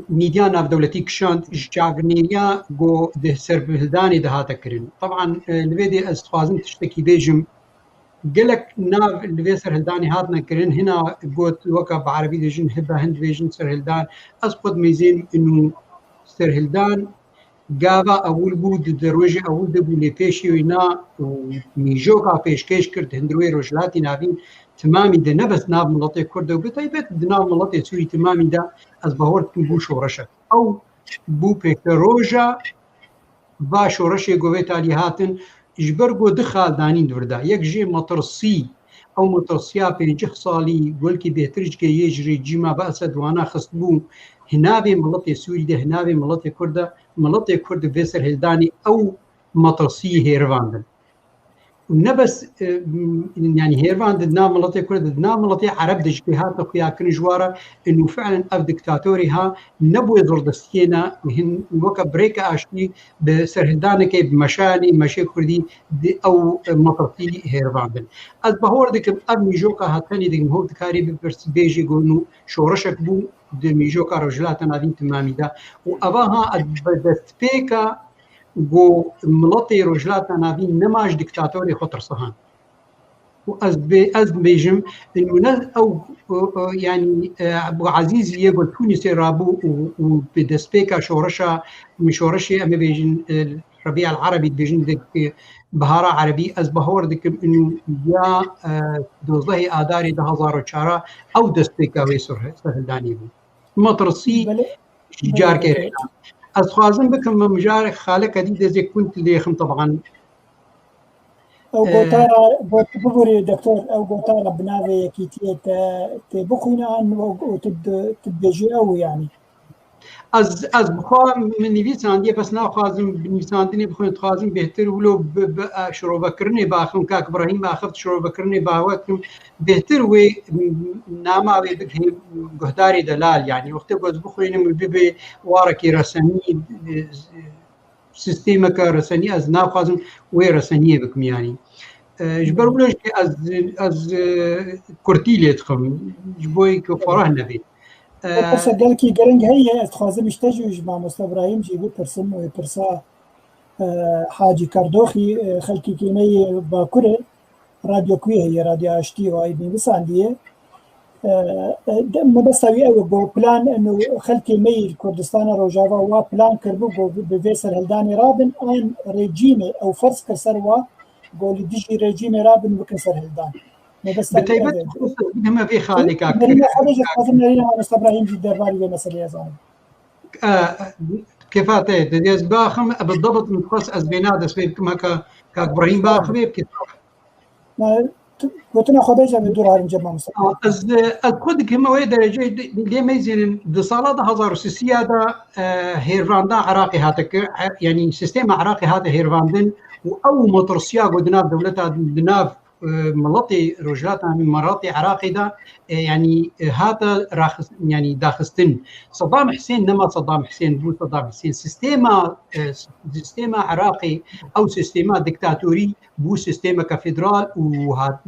mîdya navdewletî kişand, ji çavnêriya ku di serhildanê de hate kirin. Teban, e, li vê dê ez dixwazim tiştekî bêjim. Gelek nav li vê serhildanê hatine kirin. Hina got, weke bi erebî dibêjin, hibe, hin dibêjin serhildan. Ez xwe dimeyzêm û serhildan gava ewil bû, di, di rojê ewil de bû, lê pêşî wî na û mîjoka pêşkêş kir di hundirê Rojhilatî Navîn timamî de, ne bes nav miletê Kurd de û bi taybet di nav miletê Sûrî timamî de, ez bahor dikim bû şoreşek. Ew bû pêşeroja va şoreşê ku vê talî hatin, ji ber ku du xal danîn di vir de. Yek jê metirsî, ew metirsiya pêncî salî, belkî bêhtir jî yê ji rejîma Be'esê di wana xistibû, hinavê miletê Sûrî de, hinavê miletê Kurd de, miletê Kurd di vê serhildanê ew metirsiyê hêrivandin. û ne bes, e, m-, yanî hêrvan di nav miletê Kurd, di nav miletê Ereb de jî hate xuyakirin ji wara, û fiilen ev diktatorê ha nebûye zordestiyê ne, hin weke birêke aştî bi serhildanekê, bi meşanê, meşê Kurdî di ew, e, metirsî hêrvan bin. Ez bawer dikim ev mîjoka ha tenê dikim hov dikarî bipirs bêjî ku nû şoreşek bû di mîjoka Rojhilata Navîn timamî de. Û eva ha bi destpêka ku miletê Rojhilata Navîn nema ji diktatorê xwe tirsihan. Û ez bê-, ez dibêjim, û ne ew, e, e, yanî, e, Ebû Ezîzî yê ku Tûnisê rabû û, û bi destpêka şoreşa, min şoreşê em ê bêjin, e, Rebî el Erebî dibêjin, dek, e, Bihara Erebî, ez bawer dikim, û ya, e, dozdehê Adarê du hazar û çar ew destpêka wê serh-, serhildanê bû. Metirsî Belê, ji belê, carkê belê. Re. Ez dixwazim bikim, min mijarek xaleke dî dezê kund lêxim, teban. Ew Ee, gotara, got, bibûrê doktor, ew gotara bi navê yekîtiyê te, tê bixwîne an û, û tu di-, tu dibêjî ew, yanî? Ez, ez bi xwe min nivîsandiye, bes naxwazim bi nivîsandinê bixwînim, dixwazim bêhtir wilo bi, bi, e, şirovekirinê baxim, kak Ibrahîm axif şirovekirinê bawe kim, bêhtir wê, m-, nama wê bigihê guhdarê delal, yanî wextê ku ez bixwînim bibe warekî resenî, e, sîstemeke resenî, ez naxwazim wê reseniyê bikim, yanî. E, ji ber wilo jî ez, ez, e, kurtî lê dixim, ji bo ku ferah nebe. E, Ew pirsa gelkî giring heye, ez dixwazim ji te jî û ji mamoste Ibrahîm jî bipirsim, wê pirsa, e, Hacî Kerdoxî, e, xelkekî me yê Bakurê, radyo ku heye, Radyo Aştî û ay nivîsandiye. E, e, de, mebesta wî ew e, got, plan, eno, xelkê me yê li Kurdistana Rojava wa plan kiribû, got, bi, bi vê serhildanê rabin, an rejîmê ew ferz kir ser wa, got, li dijî rejîmê rabin, bikin serhildan. Mebesta Bi wî ev taybet e. Dixwazim bidime vê xalê, kak. Nerîna xwe bêje, dixwazim nerîna Mamoste Ibrahîm jî derbarê vê meseleyê zanim. E, kêfa te, dê ez biaxim, e, bi debit min dixwest ez vêna dest pê bikim, heke kak Ibrahîm biaxivê, bi kêfa. Na, tu, gotina xwe bêje, min dûr harim cem mamoste. A, ez, ez xwe dikim wê dereceyê di-, lê meyzênin di sala du hazar û sisiya de, e, hêrvandan Iraqê hate kir, e, yanî sîstema Iraqê hate hêrvandin û ew metirsiya ku di nav dewleta, di nav, e, miletê Rojhilata, miletê Iraqê de, e, yanî, e, hate raxist-, yanî daxistin. Sedam Hisên nema Sedam Hisên bû, Sedam Hisên. Sîstema, e, sîstema Iraqê, ew sîstema diktatorî bû sîstemeke federal û hat-,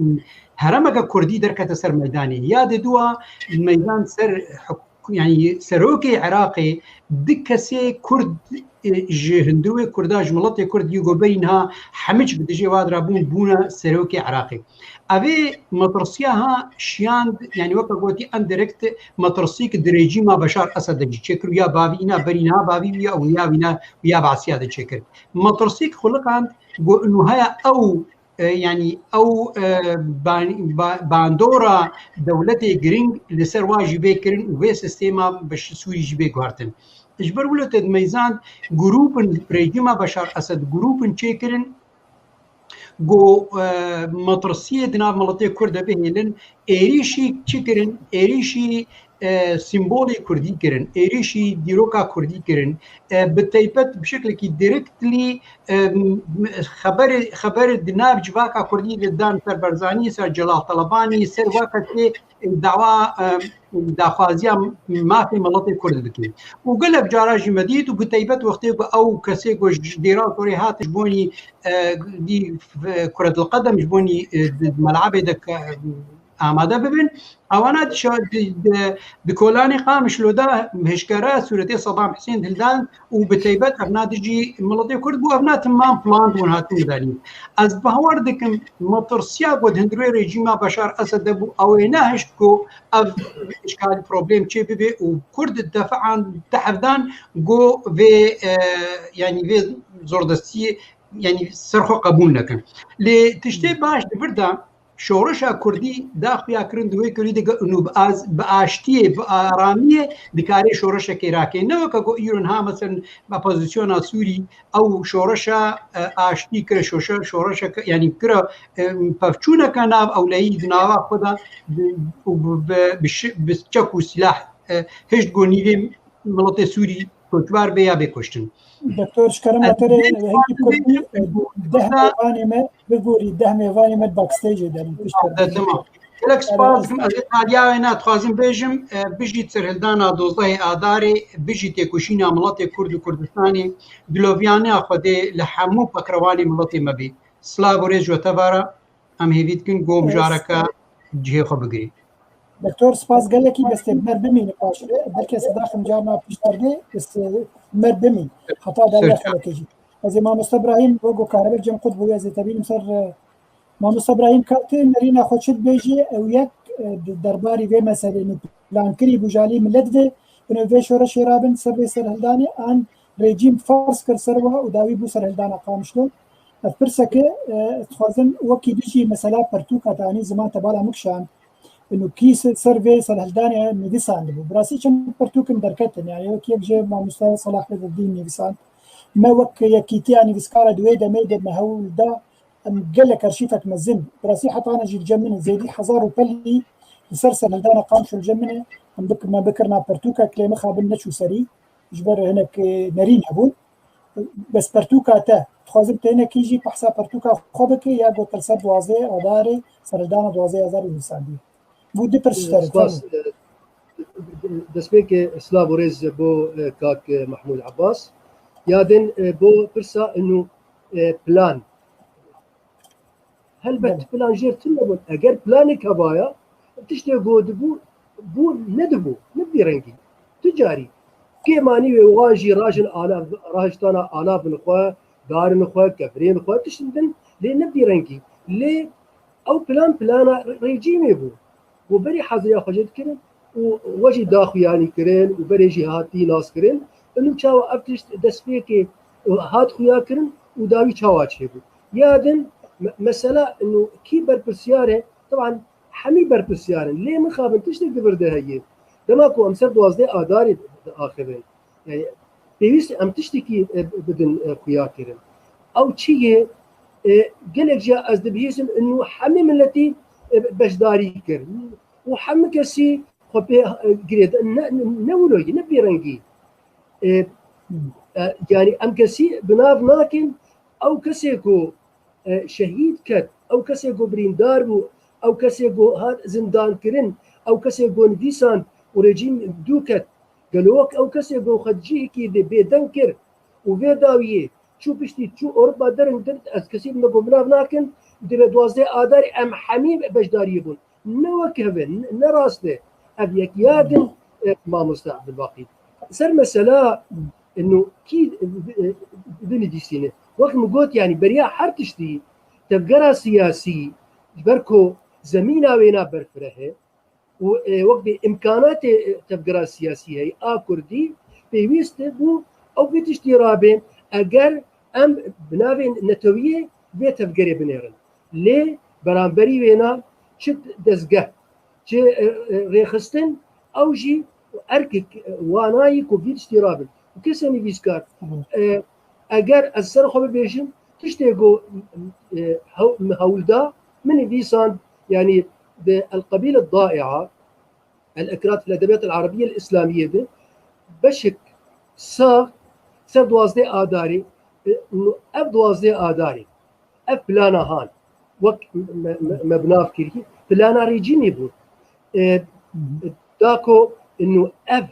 herêmeke kurdî derkete ser meydanê. Ya di dua meydan ser huk-, yanî serokê Iraqê du kesê kurd, e, ji hundirê kurda, ji miletê kurd yê ku berî niha hemiç bi dijê wa de bûn, bûne serokê Iraqê. Evê metirsiya ha şiyand, yanî weke gotî endirekt metirsîk di rejîma Beşar Esed de jî çêkir û ya bavî îna berî niha bavî wî ya û ya wîna û ya Basiya de çêkir. Metirsîk xuliqand ku nû haya ew, e, yanî ew, e, ban-, ba-, bandora dewletê giring li ser wa jî bê kirin û vê sîstema bi Sûrî jî bê guhertin. Ji ber wilo te dimeyzand grûpin rejîma Beşar Esed grûpin çêkirin ku, e, metirsiyê di nav miletê Kurd de bihêlin, êrîşî çi kirin? Êrîşî, e, sîmbolê Kurdî kirin, êrîşî dîroka Kurdî kirin. E, bi taybet bi şeklekî directly, e, m-, xeberê, xeberê di nav civaka Kurdî de dan ser Barzanî, ser Celal Telebanî, ser weke tê dawa, e, daxwaziya mafê miletê Kurd dike. Û gelek cara jî me dît û bi taybet wextê ku ew kesê ku ji Dêra Zorê hat ji bonî, e, dî, e, Kuretul Qedem ji bonî, e, di, di melabê de ke, e, amade bibin. Ewana di şa-, di, di, di kolanê Qamişlo de hişkere sûretê Sedam Hisên hildan û bi taybet evna dijî miletê Kurd bû, evna timam plan bûn hatin danîn. Ez bawer dikim, metirsiya ku di hundirê rejîma Beşar Esed de bû, ew ê nehişt ku ev îşkal, problem çê bibe û Kurd defian tehevdan ku vê, e, yanî vê zordestiyê, yanî ser xwe qebûl nekin. Lê tiştê baş di vir de şoreşa Kurdî da xuya kirin di wê kurî de ku û bi az-, bi aştiyê, bi aramiyê dikarê şoreşekê rakê. Ne weke ku îro niha, meselen, opozisyona Sûrî ew şoreşa, e, aştî kire, şoşe-, şoreşeke, yanî kire, e, pevçûneke nav ewleyî di nava xwe de bi, û bi, bi, bi şi-, bi çek û sîlah, e, hişt ku nîvê miletê Sûrî koçber bê ya bê kuştin. Doktor, ji kerema te re, hingî kurdî, deh mêvanê me, bigorî, deh mêvanê me backstage-ê de ne, pişt perdeyê. Tamam. Gelek spas dikim, ez ê taliya wê ne, dixwazim bêjim, e, bijî serhildana dozdehê Adarê, bijî têkoşîna miletê Kurd û Kurdistanê, diloviyaniya Xwedê li hemû pekrewanê miletê me bê. Silav û rêz ji we tevara, em hêvî dikin ku mijareke cihê xwe bigirî. Doktor, spas gelekî, bes tê bi me bimîne paşê. Belkî ez daxim carna pişt perdê, bes, e, bi me bimîn. Heta deriya xelekê jî. Ez ê mamoste Ibrahîm, wek ku Karabek Cem Qut bûye, ez ê tebînim ser, e, mamoste Ibrahîm, ka tu nerîna xwe çi dibêjî, ew yek, e, di derbarî vê meselê nû plankirî bû ji alî milet ve, ino vê şoreşê rabin ser vê serhildanê, an rejîm ferz kir ser we û dawî bû serhildana Qamişlo. Ev pirseke, e, dixwazim wekî dijî mesela pertûka te anî ziman te bala min kişand. Û kî se-, ser vê serhildanê nivîsandibû. Bi rastî çend pertûk in derketin. Yani wek yek jê mamoste Selah Bedreddîn nivîsand. Me wek yekîtiya nivîskara di wê demê de me hewl da em gelek arşîvek mezin. Bi rastî heta ana jî li cem min in. Zêdî hezar û pelî li ser serhildana Qamişlo li cem min e. Em bik-, me bikirina pertûkek lê mixabin neçû serî. Ji ber hinek, e, nerîn hebûn. Bes pertûka te, dixwazim te hinekî jî behsa pertûka xwe bike ya got li ser duwazdeh Adarê, serhildana duwazdeh Adarê nivîsandiye. Bû du pirs ji te re, spas, fermo. E, destpêkê silav û rêz bo, e, kak, e, Mahmûd Abbas. Ya din, e, bo pirsa inu, e, plan. Helbet plan jêr tune bûn. Eger planek hebaya, tiştê ku dibû, bû nedibû, ne bi vî rengî. Tu carî. Kêmanî wê wan jî rajin ala, rajtana ala bin xwe, darin xwe, kevirên xwe, tiştin din, lê ne bi vî rengî. Lê ew plan plana rejîmê bû. Û berî haziriya xwe jê dikirin û we jî daxuyanî kirin û berê jî hatî nas kirin. Û çawa ev tişt destpêkê hat xuya kirin û dawî çawa çêbû. Ya din me-, mesela û kî berpirsiyar e? Teban hemî berpirsiyar in. Lê mixabin tiştek di vir de heye. Dema ku em ser duwazdeh Adarê diaxivin. Yani pêwîst em tiştekî, e, bidin, e, xuya kirin. Ew çi ye? E, gelek jî ez dibihîsim û hemî miletî, e, beşdarî kir. Û hemî kesî xwe pê, e, girêdayî, ne, ne, ne wilo ye, ne bi vî rengî. E, e, yani em kesî bi nav nakin, ew kesê ku, e, şehîd ket, ew kesê ku birîndar bû, ew kesê ku hat zindankirin, ew kesê ku nivîsand û rejîm dû ket, gelo wek ew kesê ku xwe di cihekî de bêdeng kir û vê dawiyê çû piştî çû Ewropa derin din, ez kesî me ku bi nav nakin, divê duwazdeh Adarê em hemî beşdariyê bûn. Ne wek hev e, ne, ne rast e. Ev yek ya din, e, mamoste Abdulbaqî. Ser mesela, e, nû kî, e, e, binivîsîne. Wek min got, yani beriya her tiştî tevgera siyasî, ji ber ku zemîna wêna berfireh e û, e, wek bê îmkanatê, e, tevgera siyasî heye a kurdî, pêwîst e bû ew vê tiştî rabe, eger em bi navê netewiyê vê tevgerê binêrin. Lê beramberî wêna çi dezgeh, çi, e, e, rêxistin, ew jî erkek, e, wanayî ku vî tiştî rabin. Û kesê nivîskar, e, eger ez ser xwe bibêjim, tiştê ku, e, hew-, min hewl da, min nivîsand, yani di El Qebîle Dai'a, El Ikrad fil Edebiyat El Arabiye El Islamiyê de beşek sax ser duwazdeh Adarê, e, ev duwazdeh Adarê, ev plana han, wek me, me, me bi nav kiriye, plana rejîmê bû. E, da ku inu ev,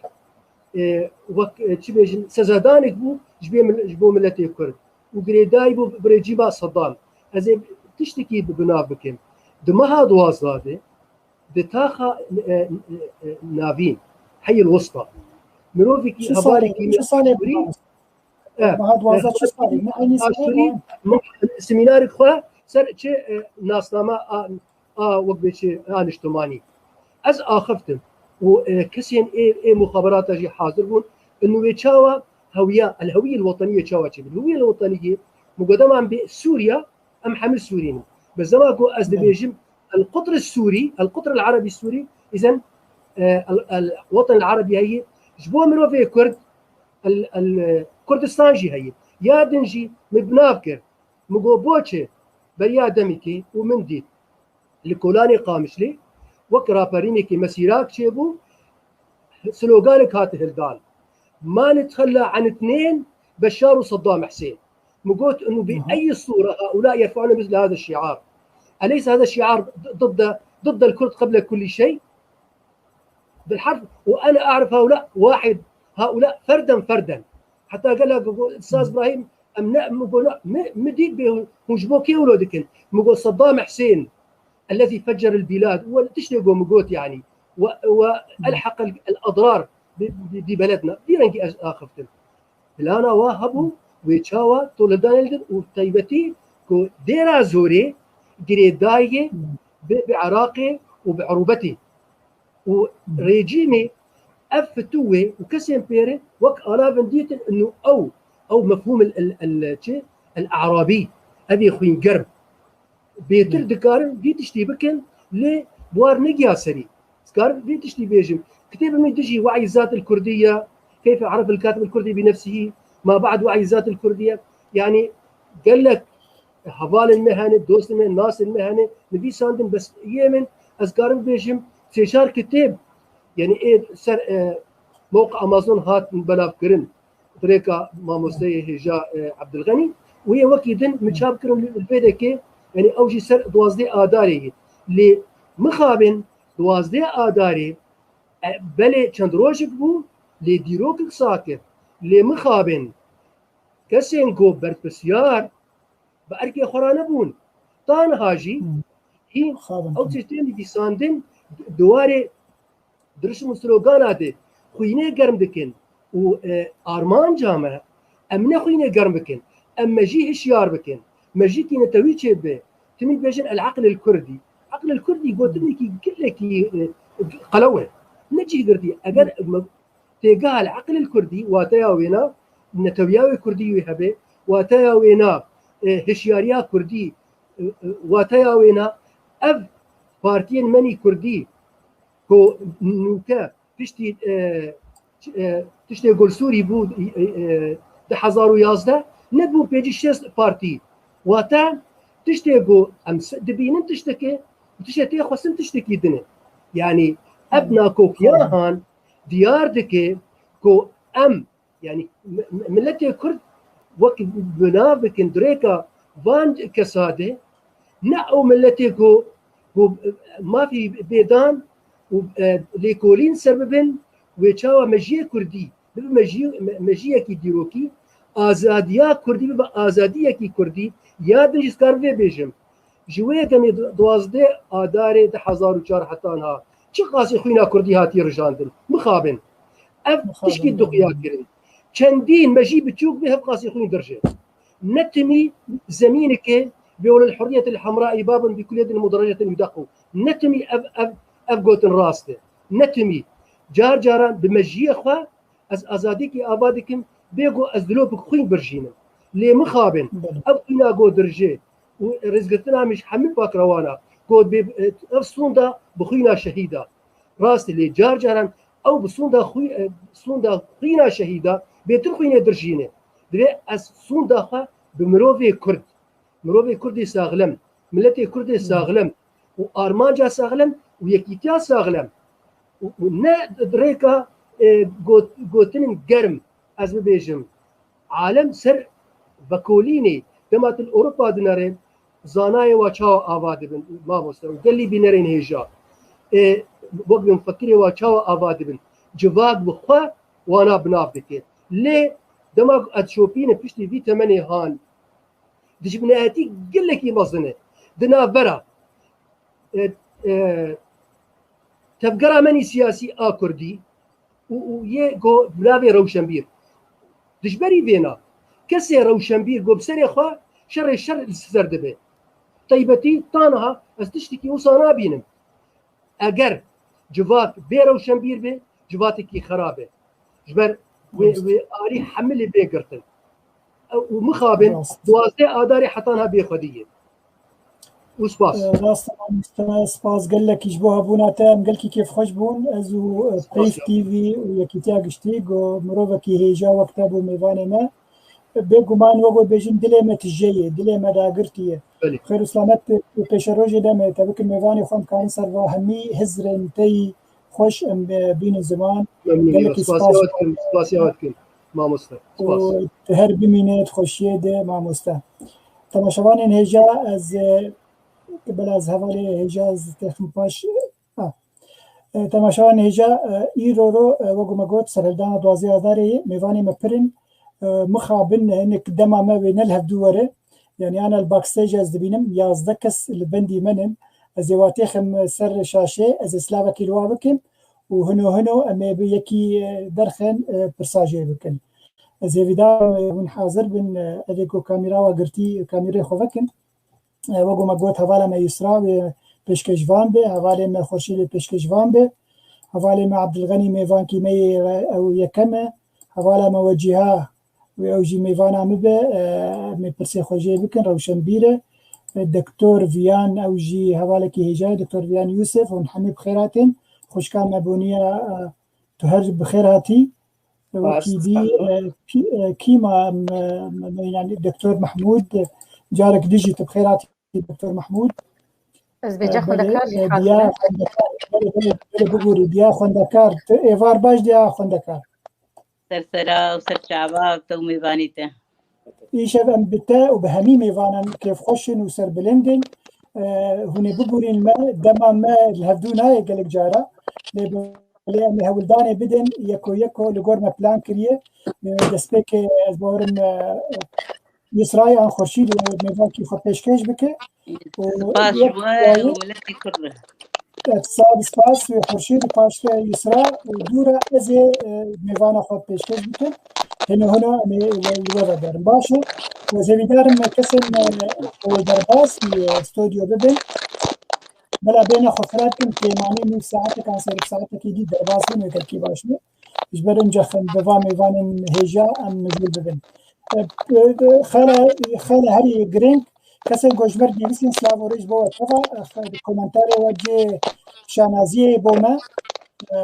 e, wek, e, çi bêjin, sezadanek bû ji bê mil-, ji bo miletê Kurd û girêdayî bû bi rejîma Sedam. Ez ê tiştekî bi, bi nav bikim. Di meha duwazdeh de, di taxa, e, e, e, navîn, Heyil Wista, mirovekî, hevalekî Sûrî, e, meha duwazdeh çi salî? Ne eynî salî, semînarek xwe ser çi, e, nasnama a, a wek bê çi a niştimanî. Ez axiftim û, e, kesên ê, ê muxaberata jî hazir bûn. Inu wê çawa hewiya, el hewiyel wetenî wê çawa çêbin? Hewiyel wetenî yê, min got, dema em bê Sûriya, em hemî Sûrî ne. Bi zema ku ez dibêjim, el qutr Sûrî, el qutr el Erebî Sûrî, îzen, e, el, el weten el Erebî heye, ji bo mirovê Kurd, el, el, e, Kurdistan jî heye. Ya din jî min bi nav kir. Min got, boçi beriya demekê û min dît li kolanê Qamişlê wek raperînekî mesîrak çêbû, sloganek hate hildan. ما نتخلى عن اثنين، بشار وصدام حسين. مقوت انه باي صوره هؤلاء يرفعون مثل هذا الشعار؟ اليس هذا الشعار ضد ضد الكرد قبل كل شيء؟ بالحرف. وانا اعرف هؤلاء واحد، هؤلاء فردا فردا. حتى قال لك استاذ ابراهيم، ام لا مقول لا، مديد به مجبوكي ولودكن. مقول صدام حسين الذي فجر البلاد، وتشتي جو مقوت يعني، و- والحق الاضرار ب- ب- ببلدنا. ديرنجي اخفتن. Plana wa hebû, wê çawa tu li danê didin û taybetî ku dêra zorê girêdayê bi, bi Iraqê û bi Erûbetê û rejîmê ev fitû wê û kesên pêre wek alavin dîtin inu ew, ew mefhûm el, el, el, çi? El Arabî, ev ê xwîngerm. Bêtir dikarin vî tiştî bikin, lê bi war negiya serî. Dikarin vî tiştî bêjin. Kitêbê min dijî We'î Zat el Kurdiye, Keyfe Aref el Katib el Kurdi bi Nefsihî, Ma Ba'd We'î Zat el Kurdiye. Yani gelek hevalên me hene, dostên me, nasên me hene, nivîsandin, bes yê min, ez karim bêjim, sê çar kitêb, yani ê ser, e, mewqa Amazon hat belavkirin. Dirêka mamosteyê hêja, e, Ebdilxenî û yê wekî din min çap kirin li, li vê dekê, yani ew jî ser duwazdeh Adarê ye. Lê mixabin duwazdeh Adarê, e, belê çend rojek bû, lê dîrokek sakit. Lê mixabin kesên ku berpirsiyar bi erkê xwe re nebûn. Tanha jî hî ew tiştên nivîsandin di warê dirişm û slogana de xwînê germ dikin û, e, armanca me, em ne xwînê germ bikin, em mejî hişyar bikin, mejîkî netewî çêbibe. Timî dibêjin el eql el kurdî. Eql el kurdî gotinekî gelekî, e, qelew e. Ne cih girtî. Eger me-, têgeha el eql el kurdî, wateya wêna netewiya wê kurdî wê hebe, wateya wêna, e, hişyariya kurdî, e, e, wateya wêna ev partiyên menî kurdî ku nûke piştî, e, e, tiştê Gulsûrî bû, e, e, du hezar û yazdeh, nebû pêncî şêst partî. Wate tiştê ku em se-, dibînin tiştekê û tiştê tê xwestin tiştekî din e. Yani ev nakokiya han diyar dike ku em, yani mi-, mi-, miletê Kurd wek binav bikin dirêka van kesa de, ne ew miletê ku, ku mafî bêdan û, e, lêkolîn ser bibin, wê çawa mejiyê Kurdî bibe mejiyê, me-, mejiyekî dîrokî, azadiya Kurdî bibe azadiyekî Kurdî, ya din jî dikarim vê bêjim. Ji wê demê du-, duwazdeh Adarê du hezar û çar heta niha çi qasî xwîna Kurdî hatiye rijandin? Mixabin. Ev tişkî duqiya kirin. Çendîn mejî biçûk bê, hev qasî xwîn dirje. Ne timî zemîneke bê welil hurriyetil hemra îbabin bi kuliyedin mudarecetin yudaku. Ne timî ev, ev, ev gotin rast e. Ne timî. Car caran bi mejiyê xwe ez azadîkî ava dikim, bê ku ez dilopik xwîn birjînim. Lê mixabin, ev xwîna ku dirje û rêzgirtina min ji hemî pakrewana, ku bê, ev sonda bi xwîna şehîda. Rast e, lê car caran ew bi sonda xwî-, e, sonda xwîna şehîda bêtir xwînê dirjîne. Divê ez sonda xwe bi mirovê Kurd, mirovê Kurdê saxlem, miletê Kurdê saxlem û armanca saxlem û yekîtiya saxlem û, û ne di rêka, e, got-, gotinên germ, ez bibêjim, alem ser vekolînê, dema tu li Ewropa dinere, zanayê wa çawa ava dibin, mamoste, û gelî bînerên hêja. E, wek mufekirê wa çawa ava dibin. Civak bi xwe wana binav dike. Lê dema ku ez şopînim piştî vî temenê han, dijminayetî gelekî mezin e. Di navbera, e, e, tevgera menî siyasî a Kurdî û, û yê ku milavê rewşenbîr. Dijberî vêna, kesê rewşenbîr ku bi serê xwe şerê şer li ser dibe. Taybetî ta niha ez tiştekî wisa nabînim. Eger civak bê rewşenbîr be, civatekî xerab e. Ji ber wê, wê alî hemilê bê girtin. Ew û mixabin Rast. duwazdeh Adarê heta niha bê xwedî ye. Û spas. Rast e, mamoste, spas gelekî ji bo hebûna te, em gelkî kêfxweş bûn. Ez û, e, Spas Peyv ya. T V û Yekîtiya Giştî, ku mirovekî hêja wek te bû mêvanê me. Bêguman wek we bêjin dilê me tije ye, dilê me dagirtî ye. Belê. Xêr û selamet pê-, pêşerojê de me te bikin mêvanê xwe, em karin ser va hemî hizrên te yî xweş em, e, bînin ziman. Memnun. Gelekî spasiya spas. We dikim, spasiya we dikim. Mamoste. Spas. Û tu her bimîne di xweşiyê de mamoste. Temaşevanên hêja ez, e, bela ez hevalê hêja ez têxim paş. Ha. E, temaşevanên hêja, e, îro ro, e, wek me got, serhildana duwazdeh Adarê ye. Mêvanê me pir in. E, mixabin hinek dema me wê ne li hevdû were. Yani ana li backstage ez dibînim, yazdeh kes li bendî me nin. Ez ê watê xem ser şaşê, ez ê silavekî li wa bikim û hino hino em ê bi yekî, e, derxin, e, pirsa jê bikin. Ez ê vîda, e, hûn hazir bin, e, evê ku kamîra wa girtî, kamîrê xwe vekin. E, wek me got, hevala me Yusra wê pêşkêşvan be, hevalê me Xurşîd wê pêşkêşvan be, hevalê me Abdulganî mêvankî me yê re-, ew yekem e, hevala me Wecîha wê ew jî mêvana min be, e, em ê pirsê xwe jê bikin, rewşenbîr e. E, Doktor Viyan, ew jî hevalekî hêja ye, Doktor Viyan Yusuf, hûn hemî bi xêr hatin. Xwişka me Boniya, e, tu her bi xêr hatî. Wekî dî, e, kî, e, kî ma, me, me, me, yani Doktor Mahmud, e, carek dî jî tu bi xêr hatî Doktor Mahmud. Ez bêca xwendekar jî hazir im. Diya xwendekar, belê, belê, belê, bigûrî, diya xwendekar. Tu êvar baş diya xwendekar. Ser sera û ser çava te û mêvanî te. Îşev em bi te û bi hemî mêvanan kêfxweş in û serbilind in. E, hûn ê bibûrîn me, dema me li hevdû nayê gelek cara. Lê belê em ê hewldanê bidin, yeko yeko li gor me plan kiriye. E, destpêkê ez bawerim, e, Yisrayê an Xurşîd û mêvankî xwe pêşkêş bike. Û spas ji we û miletê Kurd re. Spas, spas wê Xurşîd û paşte Yisra û dû re ez ê, e, mêvana xwe pêşkêş bikim. Hino hino em ê li we ve berin. Baş e. Û ez hêvîdar im kesên, e, ku derbas, e, stûdyo bibin. Bela bêne xwe xira bikin, pêmanî nîv saetek an serê saetekî dî derbas bin, wê gelkî baş be. Ji ber inca xem bi va mêvanên hêja em mijûl bibin. E, e, xela, xela herî girîng, kesên ku ji me re nivîsîn, silav û rêz bo we teva, e, xe-, komentarê we cê şanaziyê bo me. E,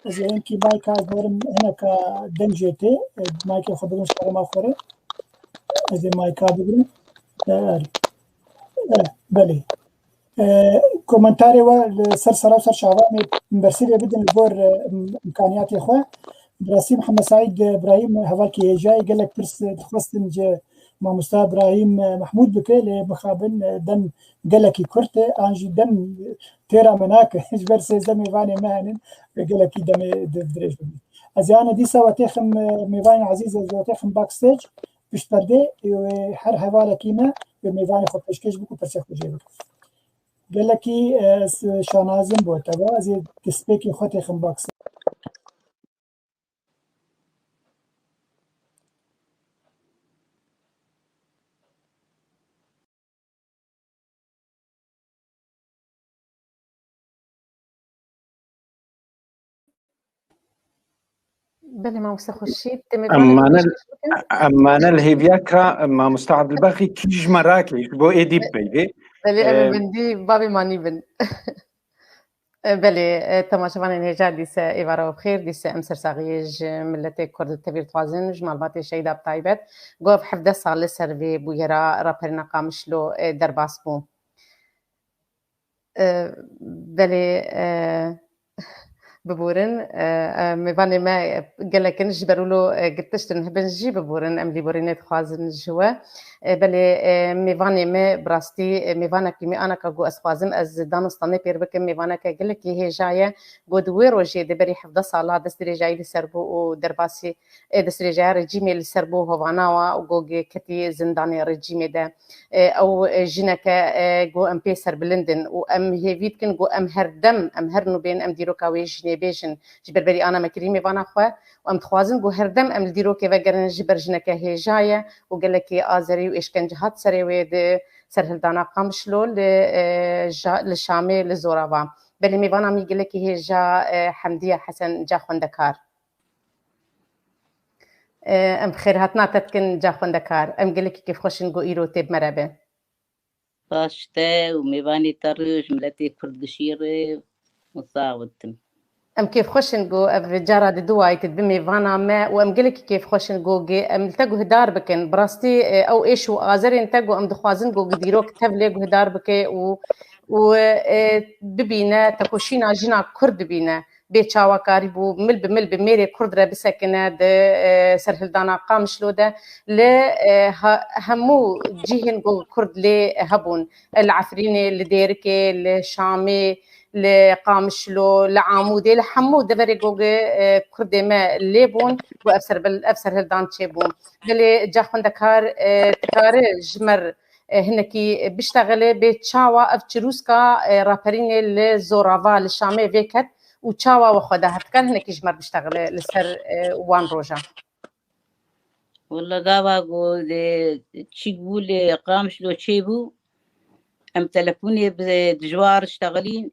ez ê hinkî mayka ez bawerim hineka deng jê tê, e, maykê xwe bigrin ji xerema xwe re. Ez ê mayka bigrim. E, e, belê. E, komentarê we li ser sera û ser çava em ê bersivê bidin li gor, e, im-, imkaniyatê xwe. Bi rastî Mihemed Seîd Îbrahîm hevalkî hêja ye, gelek pirs dixwestin ji mamosta Îbrahîm, e, Mehmûd bike, lê mixabin, e, dem gelekî kurt e, an jî dem têra me nake. Ji ber sêzdeh mêvanê me henin, gelekî demê di-, dirêj bibin. Ez ê ana dîsa we têxim, e, mêvanên ezîz, ez ê we têxim backstage, pişt perdê, e, her hevalekî me wê mêvanê xwe pêşkêş bike û pirsê xwe jê bike. Gelekî, e, ez şanazim bo te ve, ez ê destpêkê xwe têxim backstage. Belê, mamoste Xurşîd, te mêvanê xwe pêşkêş bikin. Em mane li hêviya ka mamoste Abdulbaqî kî ji me rake, ji bo êdî bibeyvê. Belê, em ê, e, bendî bavê manî bin. E, belê, e, temaşevanên hêja dîse êvara we bi xêr, dîse em sersaxiyê ji miletê Kurd tevî dixwazin, ji malbatê Şehîda bi taybet. Got ev hevdeh sal li ser vê bûyera raperîna Qamişlo, e, derbas bû. E, belê, e, biborin, e, e, mêvanê me gelek in, ji ber wilo, e, girtiştin hibin jî biborin, em lîborînê dixwazin ji we. E, belê, e, mêvanê me bi rastî, e, mêvanekî me anaka ku ez dixwazim ez danostanê pêr bikim, mêvaneke gelekî hêja ye, ku di wê rojê di berî hevdeh sala destdirêjayî li ser bû û derbasî, e, destdirêjaya rejîmê li ser bû hovana wa û ku ketî zindanê rejîmê de. E, ew, e, jineke, e, ku em pê serbilind in û em hêvî dikin ku em her dem, em her nû bên em dîroka wê jinê bêjin. Ji ber berî ana me kirî mêvana xwe û em dixwazin ku her dem em li dîrokê vegerin ji ber jineke hêja ye û gelekî azerî û êşkence hat serê wê di serhildana Qamişlo li, e, ja-, li Şamê li Zorava. Belê mêvana min gelekî hêja, e, Hemdiye Hesen ca xwendekar. E, em bi xêrhatina te dikin ca xwendekar. Em gelekî kêfxweş in ku îro tê bi me re be. Spas ji te û mêvanê te re, ji miletê Kurd gişî re û sax bitin. Em kêfxweş in ku ev cara di duwayî tu dibi mêvana me û em gelekî kêfxweş in ku gi-, em li te guhdar bikin. Bi rastî, e, ew êş û azerên te ku em dixwazin ku gi-, dîrok tev lê guhdar bike û, û, e, bibîne, tekoşîna jina Kurd dibîne. bê çawa karîbû mil bi mil bi mêrê Kurd re bisekine di, e, serhildana Qamişlo de. Li, e, ha-, hemû cihên ku Kurd lê hebûn, li Efrînê, li Dêrikê, li Şamê, li Qamişlo, li Amûdê, li hemû deverê ku, e, Kurdê me lê bûn, ku ev ser-, ev serhildan çêbû. Belê ca xwendekar, e, dikare ji me re e, hinekî biştexile, bê çawa ev çirûska, e, raperînê li Zorava, li Şamê vêket û çawa we xwe da? Hev dikar hinekî ji me re biştexile li ser, e, wan rojan? Walla gava ku, e, çîk bû li Qamişlo çêbû, em telefonê bi dijwar ştexilîn,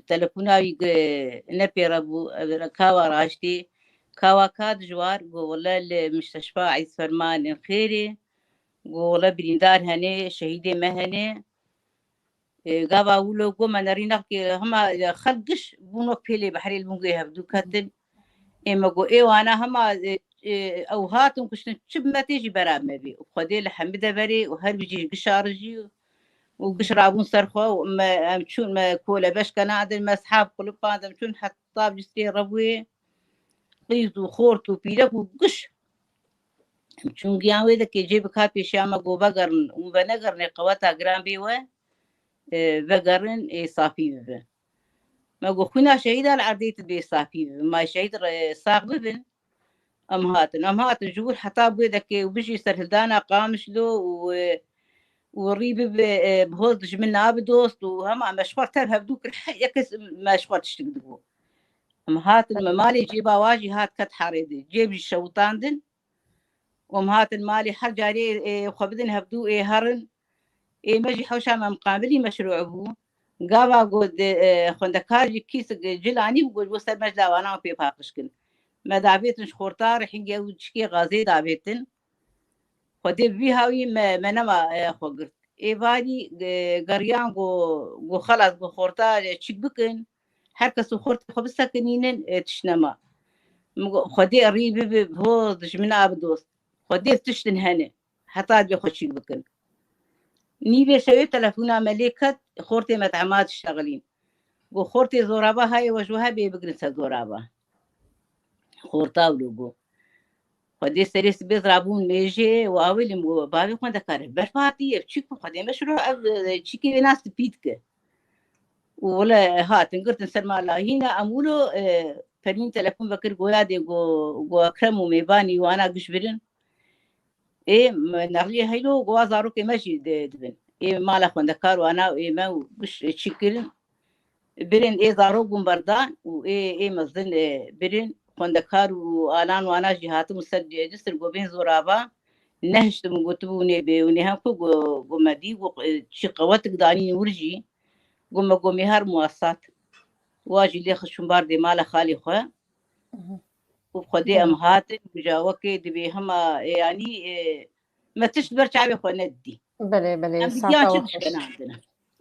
telefona wî, e, ne pê re bû, e, kawa raştê, kawa ka dijwar, got, walla li Mîsteşfa Îz Ferman in xêrê, got, walla birîndar hene, şehîdê me hene. E, gava wilo got, me nerî nexkê, hema, e, xelk giş bûn wek pêlê behrê li bûngê hevdû ketin. Ê me got, ê wana hema, e, e, ew hatin kuştin, çi bi me tê jî bera me bê. Û Xwedê li hemî deverê û her bijî giş arijî û giş rabûn ser xwe û me, em çûn, me kolebeş kenandin, me sehab kulipandin, em çûn heta cistê rebûyê. Qîz û xort û pîrek û giş. Em çûn giyan wê dekê cê bika pêşiya me got, vegerin û venegerin ê qeweta giran bê we, e, vegerin ê safî bibe. Me got, xwîna şehîda li erdê tu bê safî bibe. Ma şehîd re sax bibin. Em hatin. Em hatin ji wir heta bûyê dekê û bijî serhildana Qamişlo û, e, û rî bibe, e, bi hoz dijmin nabi dost û hema me ji xwe tev hevdû kir, her yekes me ji xwe tiştik digot. Em hatin, me malê cêba wa jî hat ket herê de. Cêb jî şewitandin. Û em hatin malê her carê, e, xwe bidin hevdû ê herin. Ê me jî hewşa me miqabilî meşrû bû. Gava got, e, xwendekar jî kîsik cil anî bû, got, ji bo ser me ji lawana pê paqij kin. Me davêtin ji xorta re, hingê ew çikê gazê davêtin. Xwedê bi vî hawî me, me nema, e, xwe girt. Êvarî, e, geriyan got, got xelas, got xorta, e, çik bikin. Her kes û xortê xwe bisekinînin, e, tişt nema. Min got, Xwedê rî bibe, bi hoz dijmina bi dost. Xwedê tiştin hene. Heta dibê xwe çîk bikin. Nîvê şewê telefona me lê ket, xortê me tema diştexilîn. Got, xortê Zorava hayê we ji we hebê bigrin ser Zorava. Xorta wilo got. Xwedê serê sibê rabûn mêjê û awêlim got, bavê xwendekar, ev berf hatiye, ev çîk bû, Xwedê me şiro ev, e, çîkê wê nas spî dike. Û wele hatin girtin ser mala hîna, em wilo, e, fermîn telefon vekir goya dê go, go Ekrem û mêvanî wana giş birin. Ê, me nexliyê heylo, gowa zarokê me jî di-, dibin. Ê mala xwendekar wana û ê me û giş çî kirin. Birin ê zarok bûn berdan û ê, ê mezin, e, birin. Xwendekar û alan wana jî hatin û ser cêdistir go bên Zorava. Nehiştim û gotibû nê bê û nê hem ku go, go me dî, go, e, çi qewetik danîn wir jî. Go me go mêhar muwasat. Wa jî lê xişûn bar dê mala xalê xwe. Mhm. Û Xwedê em Belê. hatin, û ja wekê dibê hema, e, yanî, e, me tişt ber çavê xwe nedidî. Belê, belê, Em bi sata giyan çi we xweş. dişkenandine?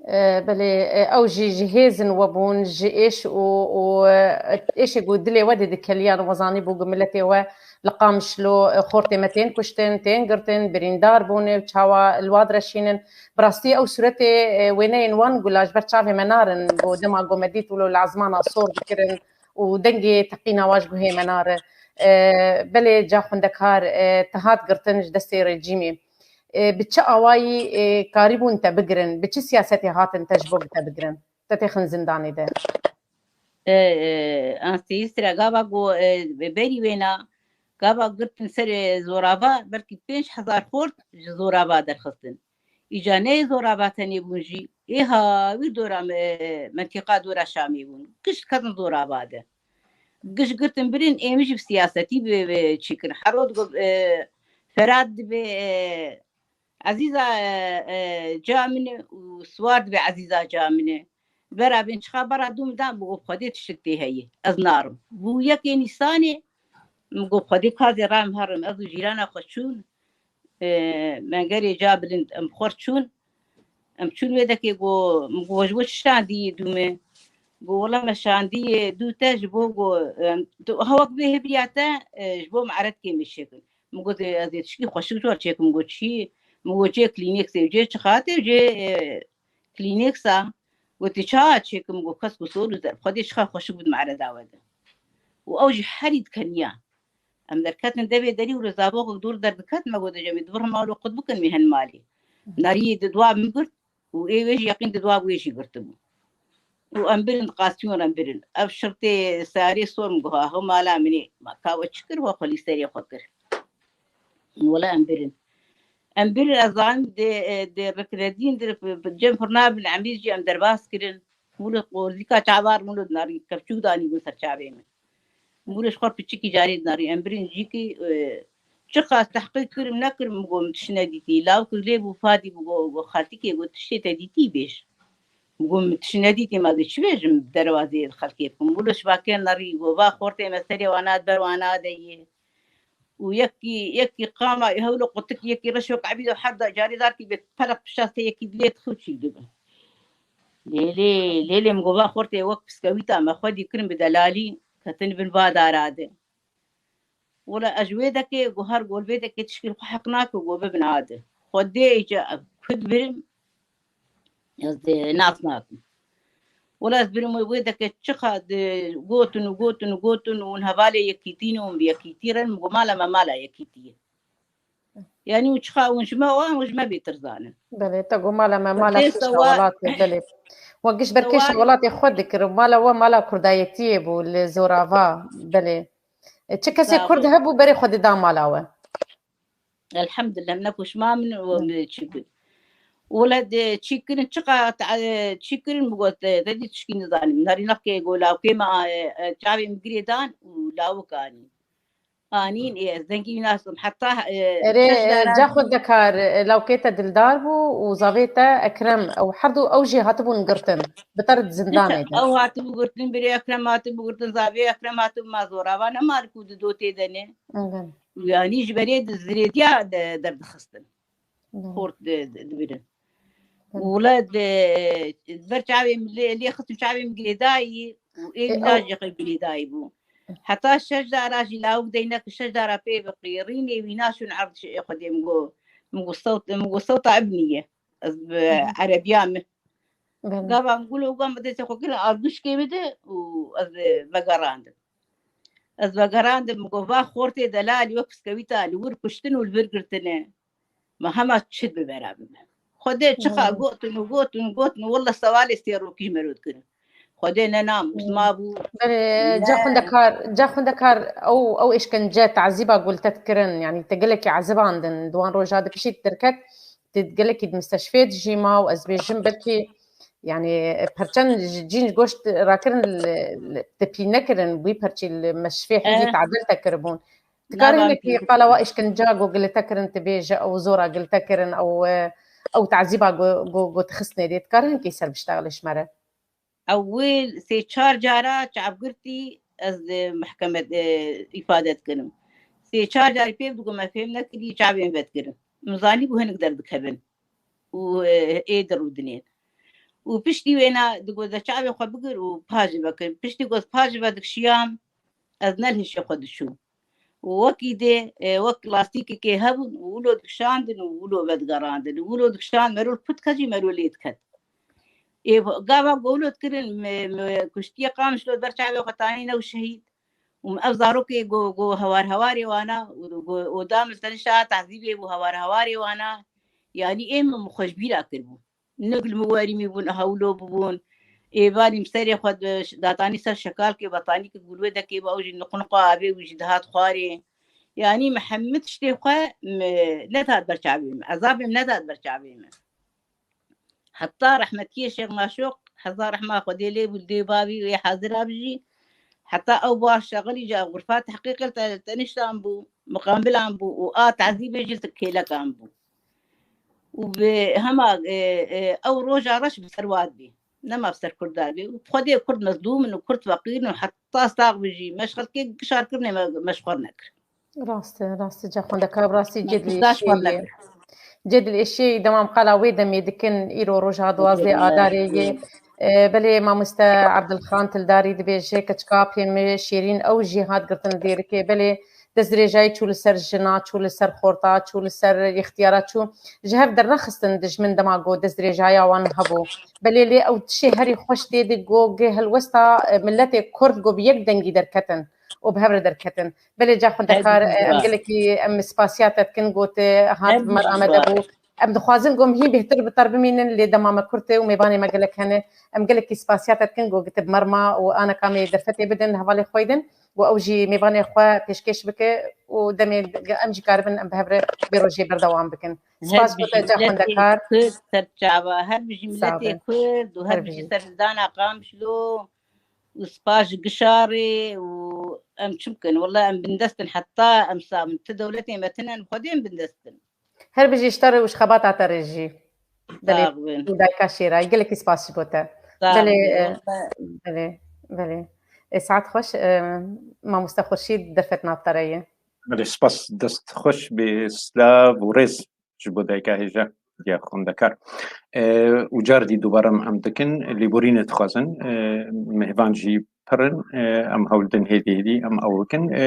E, belê, e, ew jî ji hêzin we bûn, ji êş û, û, e, êşê ku dilê we dê dikeliyan, we zanî bû ku miletê we li Qamişlo, e, xortê me tên kuştin, tên girtin, birîndar bûne, çawa li wa direşînin. Bi rastî ew sûretê, e, wêneyên wan gula ji ber çavê me narin, ku dema ku me dît wilo li ezmana sor dikirin û dengê teqîna wa ji guhê me nare. E, belê ca xwendekar, e, te hat girtin ji destê rejîmê. E, bi çi awayî, e, karîbûn te bigirin? Bi çi siyasetê hatin te ji bo bi te bigirin? Te têxin zindanê de. E, e, an sêyîstra gava ku, e, berî wêna, gava girtin serê Zorava, belkî pênc hezar xort ji Zorava derxistin. Îca neyê Zorava tenê bûn jî, ê hawîr dora me-, mentîqa dora Şamê bûn. Giş ketin Zorava de. Giş girtin birin, ê min jî bi siyasetî bi, bi çî kirin. Herod got, e, Ferhat dibe, e, Ezîza, e, e, ca min e û Siwar dibe Ezîza ca min e. Bera bên çiqa bera dû min dan, bi Xwedê tiştik tê heye. Ez narim. Bû yekê Nîsanê, min got, Xwedê ka zê ram herim. Ez û cîrana xwe çûn, e, mengerê ca bilind, em xwar çûn. Em çûn wê dekê, got, min got, ji bo çi şandiyê dû me? Got, wela me şandiyê dû te ji bo, got, em, tu hewek bê hevriya te, e, ji bo me eretkê me çêkin. Min got, ez ê tişkî xweşik ji we çêkim. Got, çi? Min got, cê klînêksê, cê çiqatê, cê, e, klînêksa. Gotê, ça çêkim? Got, kes ku sol û zerf. Xwedê çiqa xweşik bû di me ereda we de. û ew jî herî dikeniya. Em derketin devê derî û li zavok dûr derdiket, me got, "Dejê wê di vir mala xwe bikin wê hen malê." Narî di dua min girt û ê wê jî yeqîn di dua wê jî girtibû. Û em birin, qasîyon em birin. Ev şirtê sarê sor min guha, ho mala min ê. Ma ka we çi kir, we xwe lî serê xwe kir. Wele em birin. Em birin, ez zanim dê, dê rikredîn, dê cem firna bin, Emrî jî em derbas kirin. Wilo qorzîka çavar, wilo narî kevçûk danî bin ser çavê min. Wilo ji xwe piçikî carê dinarî, em birin jîkî, e, çiqas tehqîq kirim nekirim, min got, "Min tişt nedîtî." Lawik lê bû fadî bû, got, got, "Xaltîkê, got, tiştê te dîtî bêj." Min got, "Min tişt nedîtî, ma dê çi bêjim, derwazê xelkê bikim." Wilo şivakê nerî, got, "Va xortê me serê wana, ber wana de yê." Û yekî, yekî qama hewlo qutik, yekî reşo kabî de her da carê darkî bê pelek pişaste yekî dilê tixi û çîk dibin. Lê, lê, lê, lê min got, "Va xortê wek piskewîta me xwedî kirin bi delalî, ketin bin va dara de." Wela ez ji wê dekê, got, her gol vê dekê tişkil xwe heq nake, got, bibin ade. Xwedê îca ku dibirim, ez dê nas nakim. Wela ez birim wê, wê deke çiqa di gotin û gotin û gotin û hûn hevalê yekîtî ne û hûn bi yekîtî re ne, min got, "Mala me mala yekîtî ye." Yanî û çiqa hûn ji me wan, hûn ji me bêtir zanin. Belê, te got, "Mala me mala Dê kêşa sewa-, welatê." Belê. We giş ber kêşa sewal- welatê xwe dikir. Mala we mala kurdayetiyê bû, li zorava. Belê. E, çi kesê Sağ ol. Kurd hebû berê xwe dida mala we? Elhamdülillah, ne poşman min û Hı. min çi bû. Wele de çî kirin, çiqa ta-, e, çî kirin, min got, e, te dî tişkî nizanim. Narî nexkê go lawkê me, e, e, çavê min girê dan û lawik anî. Anîn, e, ez dengî wî nasim. Heta, e, Erê, şeş dara ca xwendekar, e, lawkê te Dildar bû û zavê te Ekrem, ew her du ew jî hatibûn girtin. Bi te re di zindanê de. Ew hatibû girtin, birê Ekrem hatibû girtin, zavê Ekrem hatibû ma zorava nema li ku di dotê de ne. Evet. Yanî ji berê di zirêdiya de derdixistin. Evet. Xort di, di, dibirin. Evet. Wele di, ber çavê min lê, lê xistin çavê min girêdayî û ê E, wîna ew jî xwe girêdayî bû. Heta şeş dara jî lawik deynek şeş dara pê bi qîrînê wîna şûn erd şi-, Xwedê min got, min got sewt, min got sewta ibnî ye. Ez bi Hı hı. erebiya min. Belê. Gava min gulo gam bi destê xwe kirin, ez gişkê bide û ez, e, vegerandim. Ez vegerandim, min got, "Va xortê delalî wek piskewîta li wir kuştin û li vir girtine. Ma hema çi bi vera bibe." Xwedê çiqa Belê. gotin û gotin û gotin û welle sewalê sê rokî ji me re dikirin. Xwedê ne nam, Hmm. usma bû, Berê, ne ca xwendekar, ca xwendekar ew, ew êşkence, tazîba ku li te dikirin, yanî te gelekî ezibandin, di wan roja de pişî derket, tu gelekî di misteşfê dijî ma û ez bêjim belkî, yanî perçen ji cîn ji goşt rakirin li, li, tepî nekirin, wî perçî li meşfê hêzî Eh. tadil te kiribûn. Dikare Nava hinekî pî- qala wa êşkence ku gilî te kirin tu bêje, ew zora gilî te kirin, ew, ew tazîba ku, ku, ku tu xistine dê, dikare hinekî ser biştexile ji me re? Ewil sê çar cara çavgirtî ez, e, mehkeme, e, îfade dikirim. Sê çar carî pê digo me fêm nekirî, çavên vedikirin. Min zanî bû hinek derdikevin û, e, ê dirûdinên. Û piştî wêna digo de çavê xwe bigir û pajî vekir. Piştî got pajî vedikşiyam, ez ne li hişê xwe diçûm. Û wekî dê, e, wek lastîkekê hebûn û wilo dikişandin û wilo vedigerandin. Û wilo dikişand, merûl put ket jî merûl lê diket. Ê, gava go wilo dikirin, me, me kuştiye Qamişlo ber çavê xwe tanî new şehîd. Û ev zarokê go, go hewar hewarê wana, û go, û da min tenişa tazîbê bû hewar hewarê wana. Yanî ê min xwe ji bîra kiribû. Nek li min werî mî bûn, aha wilo bibûn. Ê, vanî min serê xwe di, datanî ser şekalkê, betanî ki gulwedekê bi, ew jî niqniqa avê wî jî dihat xwarê. Yanî min hemî tiştê xwe, mi, nedat ber çavê min. Ezabê min nedat ber çavê min. Heta rehmetiyê Şêx Maşoq, heza rehma Xwedê lê bû, dê bavî wê hazira bijî. Heta ew bar şexilî ca xurfa tehqîqê te, teniştan bû, muqabilan bû û a tazîbê jî kêlekan bû. Û bi hema, e, e, ew roja reş bi ser wa dibê. Nema bi ser Kurda dibê. Û Xwedê Kurd mezlûm in û Kurd feqîr in û heta sax bijî. Me ji xelkê gişar kirine, me, me ji xwe nekir. Rast e, rast e, ca xwendekar, bi rastî cedlî Saç eşiyê parlak. Cedlî eşiyê demam qala wê demê dikin, îro roja duwazdeh Adarê ye. E, belê mamoste Abdulxan Tildarî dibêje, keçika pê min Şêrîn ew jî hat girtin dêrikê. Belê, destdirêjayî çû li ser jina, çû li ser xorta, çû li ser îxtiyara, çû ji hev dernexistin dijmin dema ku destdirêjaya wan hebû. Belê lê ew tişê herî xweş tê di ku gi helwesta, e, miletê Kurd ku bi yek dengî derketin û bi hev re derketin. Belê ca xwendekar, e, em gelekî em spasiya te dikin ku te hat bi me re amade bû. Em dixwazin ku em hîn bêhtir bi te re bimînin, lê dema me kurt e û mêvanê me gelek hene. Em gelekî spasiya te dikin ku gitib merma û aneka me yê derfetê bidin hevalê xwe din û ew jî mêvanê xwe pêşkêş bike û demê em jî karibin em bi hev re vê rojê berdewam bikin. Spas bo te ca xwendekar. Kurd serçava, her bijî miletê Kurd û her bijî serhildana Qamişlo û spas ji gişarê û em çi bikin? Wela em bindestin heta em sabin. Ti dewletê me tinen, xwedê em bindestin. Her bijî ji te re û ji xebata te re jî. Belê, û dayika şêra, gelekî spas ji bo te. Belê, e, belê, belê. E, saet xweş, e, mamoste Xurşîd, derfet nav te re ye. Belê, spas, dest xweş bê, silav û rêz ji bo dayika hêja, ya xwendekar. E, û car dî dubare em dikin, lêborînê dixwazin, e, mêvan jî pir in, e, em hewl din hêdî hêdî em ew bikin. E,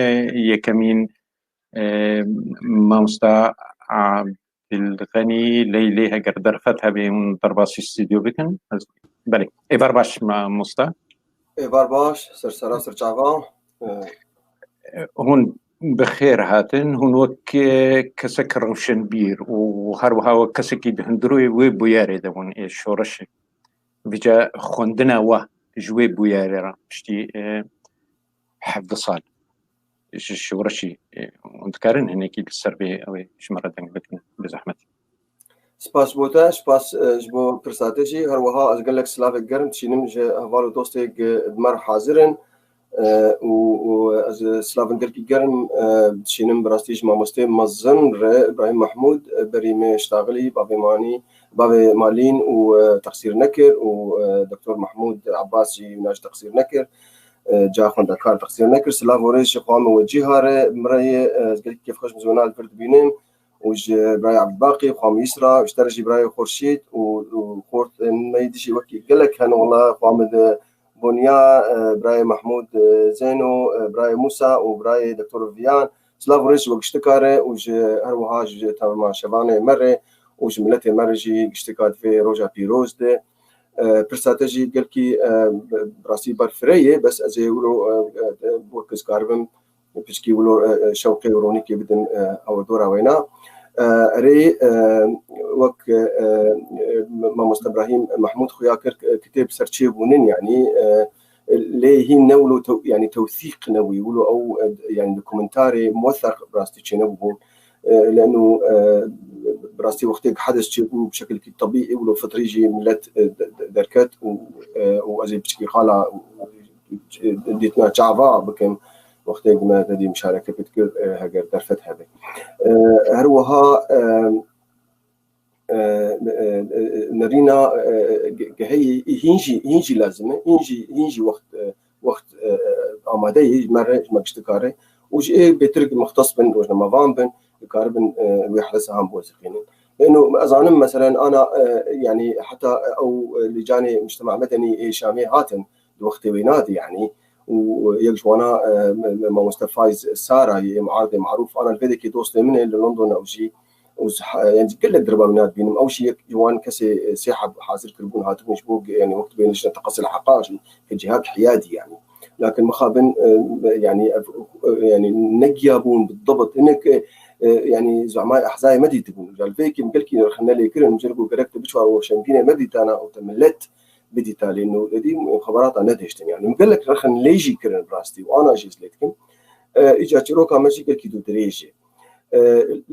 yekemîn, e, mamosta Abdilxenî Leylê, heger derfet hebe hûn derbasî stûdyo bikin. Belê. Êvar baş mamosta. Êvar baş, ser sera, ser çava. E, hûn bi xêr hatin. Hûn wek, e, kesek rewşenbîr û her wiha wek kesekî di hundirê wê bûyerê de bûn ê şoreşê. Vîca xwendina we ji wê bûyerê re piştî, e, hevdeh sal ji şoreşî, e, hûn dikarin hinekî li ser vê ew ê ji me re deng bikin, bi zehmet? Spas bo te, spas, e, ji bo pirsa te jî. Her wiha ez gelek silavek germ dişînim ji heval û dostê ku bi me re hazir in. E, û, û ez silavên gelkî germ, e, dişînim bi rastî ji mamostê mezin re, Îbrahîm Mehmûd, e, berî me ştaxilî, bavê Manî, bavê Malîn û, e, texsîr nekir û, e, Doktor Mehmûd Abbas jî wina jî texsîr nekir. E, ca xwendekar texsîr nekir. Silav û rêz ji xwe me wecîha re, min re ye, e, ez gelkî kêfxweş im zûna li vir dibînim. û ji birayê Ebdulbaqî, xwam Yisra, ji te re jî birayê Xurşîd û, û xort, e, me yî dijî wekî gelek hene, wela xwa min de Bonya, e, birayê Mehmûd, e, Zeyno, e, birayê Mûsa û birayê Doktor Viyan. Silav û rêz ji we giştika re û ji her wiha ji temaşevanê me re û ji miletê me re jî giştika di vê roja pîroz de. E, pirsa te jî gelkî, e, bi rastî berfireh ye, bes ez ê wilo, e, e, e, wek ez karibim piçkî wilo, e, e, şewqê û ronîkê bidim, e, ew dora wêna. E, erê, e, wek, e, e, mamoste Îbrahîm Mehmûd xuya kir, e, kitêb ser çêbûnin, yanî, e, lê hîn ne wilo tew-, yanî tewsîq ne wî, wilo ew, e, yanî dokumentarê muwetheq bi rastî çênebûbûn. E, leno, e, bi rastî wextê ku hedes çêbû bi şekilkî tebîî wilo fitrî jî milet, e, de-, de-, derket û, e, û ez ê piçkî xala dîtina çava bikim, wextê ku me tedî muşareke pê dikir, e, heger derfet hebe. E, her wiha, e, e, e, e, nerîna, e, ge-, geheyî hîn jî, hîn jî lazim e, hîn jî, hîn jî wext, e, wext, e, e, amade ye, ji me re, ji me giştî kare û ji ê bêtir mixtes bin, rojnamevan bin, dikaribin, e, wê helesa han biweziqînin. Lêno ez zanim, meselen, ana, e, yanî heta ew, e, lîcanê mujtema medenî ê Şamê hatin, di wextê wêna de, yanî, û yek ji wana, e, me-, me-, mamoste Faiz Sara yê muaridê marûf, ana li vê dekê dostê min e li London, ew jî, û z-, ha-, yanî gelek deriba wîna dibînim. Ew jî yek ji wan kesê, e, sê heb hazir kiribûn, hatibûn ji bo, yanî wek dibên lijne teqesil heqa, ji ke cihak hiyadî, yanî. Lakin mixabin, e, yanî ev, e, yanî negiyabûn bi dibit. Hinek, e, e, yanî zama ehzayê me dîtibûn. Li vê yekê min gelkî rexne lê kirin, min jê re got gerek tu biçar û şengînê me dîtana û te milet bidîta lê nû, êdî xeberata nedihiştin. Yanî min gelek rexin lê jî kirin bi rastî û ana jî ez lê dikim. E, îca çîroka me jî gelkî dû dirêj e. E,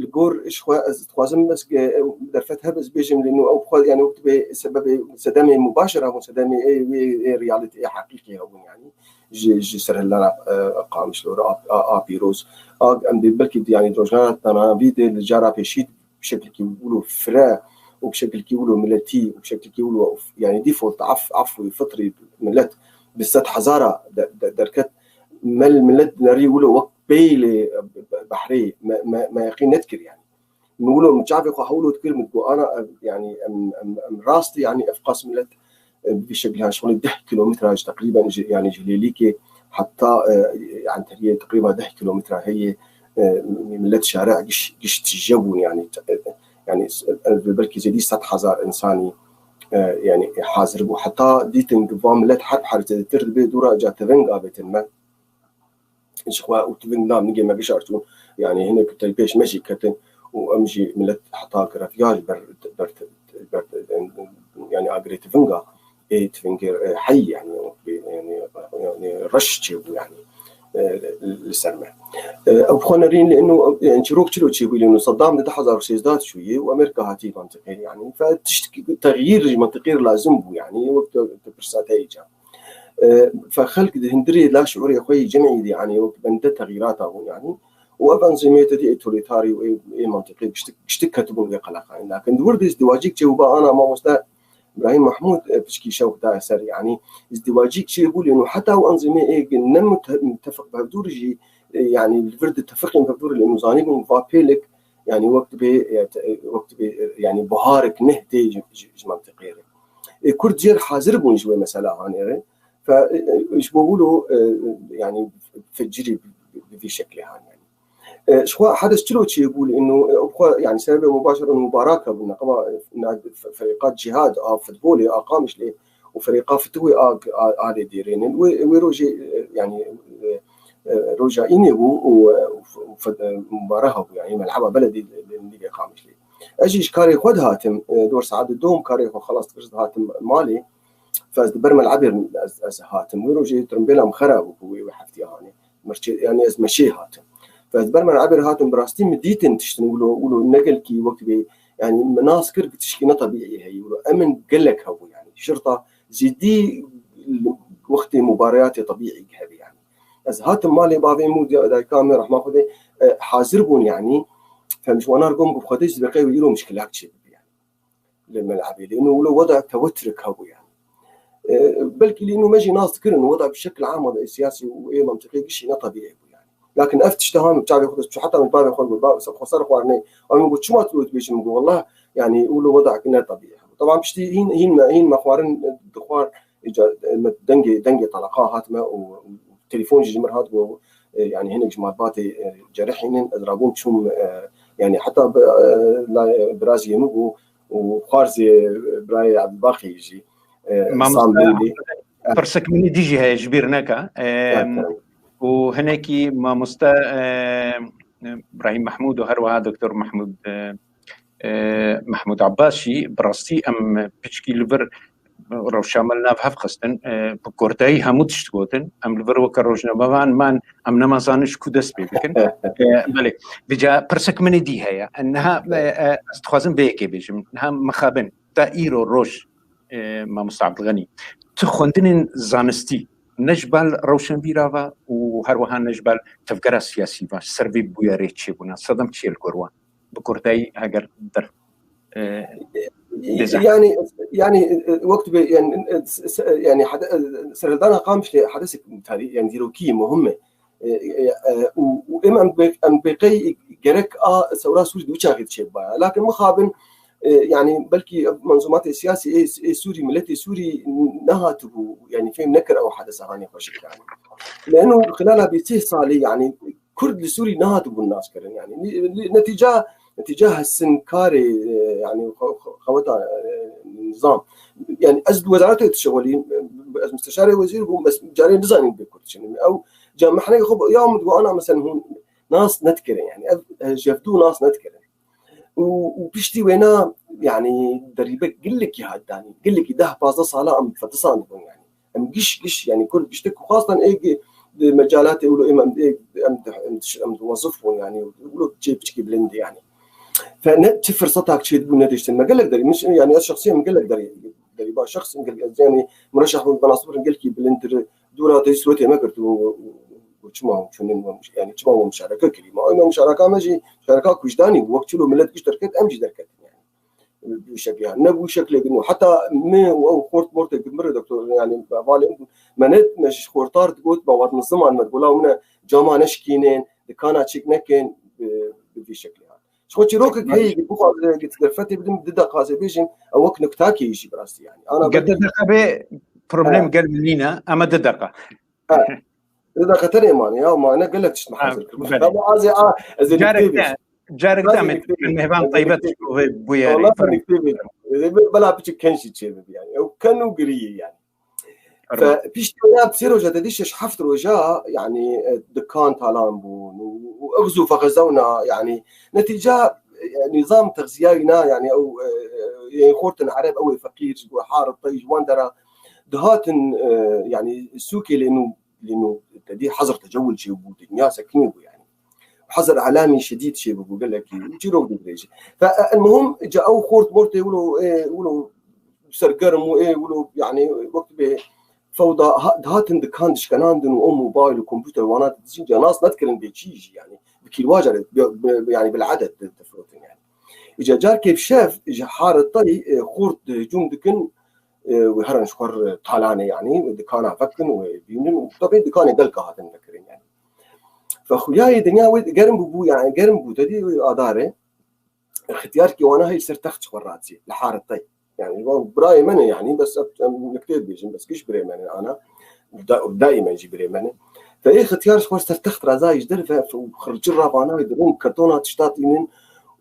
li gor ji xwe ez dixwazim bes, e, derfet hebe ez bêjim lê nû ew xwe, yanî wek dibê sebebê sedemê mubaşir hebûn, sedemê ê, ê, ê realîtê, ê heqîqî hebûn yanî. Ji, ji serhildana, e, Qamişlo re a, a, a pîroz. A, em dê belkî yanî di rojnamedana vî de li cara pêşî bi şekilkî wilo fire û bi şekilkî wilo miletî û bi şekilkî wilo, yanî default af-, afwî fitrî milet bi sed hezara de-, de-, derket. Me li milet dinerî wilo wek peylê behrê me, me, me yeqîn nedikir yanî. Min wilo min çavê xwe hewlo dikir, min got, ana, ev, yanî em, em, em rast, yanî ev qas milet, e, bi vî şekilî, yan şixulî deh kîlometre ji teqrîben ji, yanî ji Lêlîkê heta, e, Enteriyê teqrîben deh kîlometre heye. e, millet şare giş, giş tije bûn, yani, e, yani, e, belkî zêdî sed hezar insanî, e, yani, hazir bû. Heta dîtin ki va millet herb her zêdetir dibe dûra ca teveng avêtin me. Ji xwe û teveng nam nigê me gişar çûn. Yani, hinek te pêş me jî ketin û em jî millet heta grevya ji ber, ber, ber, yani, agirê tevinga ê tivingê, e, heyî, yani, yani, yani, reş çêbû, yani, e, li ser me. E, ew xwe nerîn li ino, yani, çîrok çilo çêbû li ino Saddam di du hezar û sêzdeh çûyê û Amerîka hatî mantiqê, yani, fe tişt texyîr ji mantiqê lazim bû, yani, wek tu, tu pirsa te îca. E, fe xelk di hundirê la şiûrê xwe yê cemî de, yani, wek bende texyîrata bû, yani, û ev enzîmê te dî ê tolîtarî û ê, ê mantiqê giştik, giştik ketibûn vê qeleqanê. Lakin di wir de îzdîwacîk çêbû ba ana mamoste Îbrahîm Mahmûd, e, piçkî şewq daye ser, yanî îzdîwacîk çêbû lê heta ew enzîmê ê ne mute-, mutefiq bi hevdûr jî, e, yanî li vir di tefiqên bi hevdûr lê zanîbûn va pêlik, yanî wek dibê, e, te-, e, wek dibê, e, yanî buharek neh tê ji, ji, ji mantiqê re. E, Kurd jêr hazir bûn ji wê mesela hanê re. Fe, e, e, ji bo wilo, e, e, yanî fecirî bi, bi, bi vî şeklê han yanî. E, ji xwe hedes çilo çêbû li ino, e, xwe, yani, sebebê mubaşer û mubarak hebû, neqeba, e, na-, fe-, ferîqa cihad a futbolê a Qamişlê û ferîqa fitwê a, a, a lê dêrênin. Wê, wê rojê, e, yani, e, e, roja înê bû û, e, û f-, û fe-, e, mubarek hebû, yani, mel'eba beledî li, li, li Qamişlê. Ez jî ji karê xwe dihatim, e, dor saet dom karê xwe xelas dikir, dihatim malê. Fe ez di ber mel'ebê ez, ez hatim. Wê rojê trimbêla min xera bû, bû wê, wê heftiya hanê. Mirçê, yani ez meşê hatim. Fe ez ber me re ebir hatim, bi rastî min dîtin tiştin wilo, wilo ne gelkî wek bê, yani min nas kir ki tişkî ne tebîî heye wilo. Emin gelek hebû yani. Şirta zêdî wextê mubareyatê tebîî hebe yani. Ez hatim malê bavê min û dayika min rehma Xwedê, e, hazir bûn yani. Fe min ji wana re got, min got, Xwedê ji beqey wî îro mişkilak çêbibe yani. Li mel'ebê lê ino wilo weda tewetirek hebû yani. E, belkî lê ino me jî nas dikirin, weda bi şekil ama de siyasî û ê mantiqê gişî ne tebîî bû yani. Lakin ev tişta ha min çavê xwe dest çû, heta min bavê xwe got, ba-, xwe ser xwarinê, ew min got, çima tu dibêjî? Min got, wallah, yani, wilo weda ne tebîî hebû. Taban piştî hîn, hîn me, hîn me xwarin dixwar, îca, me dengê, dengê teleqa hat me û, û telefon jî ji min hat got, e, yani, hinek ji malbatê, e, cerihînin, ez rabûm çûm, e, yani, heta bi, e, la, biraziyê min bû, û xwarzê birayê Ebdulbaqî jî, e, Mamoste Sam Beyli. Pirsek min dî jî heye, ji bîr neke. E, Evet, evet. Û hinekî mamoste, e, Îbrahîm Mehmûd û her wiha Doktor Mehmûd, e, e, Mehmûd Abbas jî bi rastî em piçkî li vir rewşa me li nav hev xistin, e, bi kurtayî hemû tişt gotin. Em li vir weke rojnamevan man, em nema zanin ji ku dest pê bikin. E, belê, vêca pirsek min ê dî heye. Niha, e, e, ez dixwazim vê yekê bêjim. Niha mixabin, ta îro roj, e, Mamoste Abdulganî, tu xwendinên zanistî ne ji bal rewşenbîra ve û her wiha ne ji bal tevgera siyasî ve ser vê bûyerê çêbûna, sedem çi ye li gor wan? Bi kurtayî heger der, e, bêze. Yani, yani, e, wek tu bê, yani, e, se-, se-, yani, hede-, e, serhildana Qamişlê hedesek tarî-, yani, dîrokî muhim e. E, e, e, û, û em, em bê-, em bêqey gerek a sewra Sûrî di wî çaxê de çêbibaya. Lakin mixabin, e, yani, belkî ev menzumatê siyasî ê, ê Sûrî, miletê Sûrî nehatibû, yani, fêm nekir ew hedesa hanê xweşik, yani. Leno xilala bîsî salî, yani, Kurd li Sûrî nehatibûn naskirin. Yani, ni-, ni-, netîca, netîca hesinkarê, e, yani, xwe-, xwe-, xeweta, e, nizam. Yani, ez di wezaretê dişixulîm, ez musteşarê wezîr bûm, ez carê nizanîm bê Kurd çi ne. Ew ca mehneyê xwe ya min digo, ana, mesela, hûn nas nedikirin, yani, ev, e, jevdû nas nedikirin. Û, û piştî wêna, yani, derîbe gelekî hat danîn. Gelekî deh pazdeh sala em fetisandibûn, yani. Em giş, giş, yani, Kurd giştik ku xwestan ê gi-, di mecalatê wilo em, em, ê, em, em, em, em diwezif bûn, yani, wilo cê piçkî bilind, yani. Fe ne çi firsetak çêdibû nediştin. Me gelek derî, min, yani, ez şexsiyen min gelek derî, derî ba şexs, gelek, ez, yani, mureşex bûn, benasibir gelkî bilindir, dûra de sûretê me girtibû, û, û, û çima hûn çûnin, yani, çima hûn muşareke kirî? Ma, ma muşareka me jî, muşareka kujdanî bû, wek çilo millet giş derket, em jî derketin, yani. Bi şekilê, ne bu şekilê din. Heta me û ew xort mortê min re doktor, yani, hevalê min, me ne, me ji xortar digot, me wat niziman, me digot, la min cama neşkînin, dikana çêk nekin, bi, bi vî şekilê. Ji xwe çîrokek heye, bixwaze derfetê bidim, di deqa ez ê bêjim, ew wek nuktakê jî bi rastî, yani. Ana Ge belkî di deqa bê, problem Ha. gel min nîne, ama di deqa. Ha. Li da xeterê mane ya, mane gelek tişt me hazir kir. Belê. Ama az ê, a, ez ê Carek diktê de, bêjim. Carek de Ez ê em diktê bêjim. Mehvan Ez ê Taybet diktê bêjim. Bûye. Wala ben diktê bêjim. Ez ê bela piçik kenşî çê bibi yani. Ew ken û giriyê yani. Piştî ya sê roja te dî şeş heft roja, yani, e, dikan talan bûn û, û ixz û fexezewna, yani, netîca, e, nîzam texziya wîna, yani, ew, e, yên xortin ereb, ew ê feqîr, ji bo harit tey ji wan dera dihatin, e, yani, sûkê lê nû, lê nû te dî hezir tecewil çêbû, dinya sekinî bû, yani. Hezir elamî şedîd çêbû, gelekî, çîrok didirêjî. Fe, e, el muhim, ca ew xort mortê wilo, e, wilo sergerm û ê wilo, yani, wek bê fewda ha-, dihatin dikan dişkenandin û ew mobayl û kompûter wana dijîn ca nas nedikirin bê çî jî, yani, bi kîlwaca re, bi, bi, yani, bil edet di-, difirotin, yani. Îca carkê bi şev ji haretayî, e, xort di hicûm dikin, e, wê herin ji xwe re talanê, yani, wê dikana vekin, wê bînin û tabî dikanê gelka hatin vekirin, yani. Fe xuyayê dinya wê germ bûbû, yani, germ bû, te dî wê adarê. Xityarkî wana hey ser text ji xwe ratî, li haretay. Yani, wan birayê me ne yani, bes em, em niktê dibêjin, bes giş birê me ne ana. Da-, daîmen jî birê me ne. Fe ê xityar ji xwe ser text razayî ji derve, fe xircir ravana wê dirin, kartona tişta tînin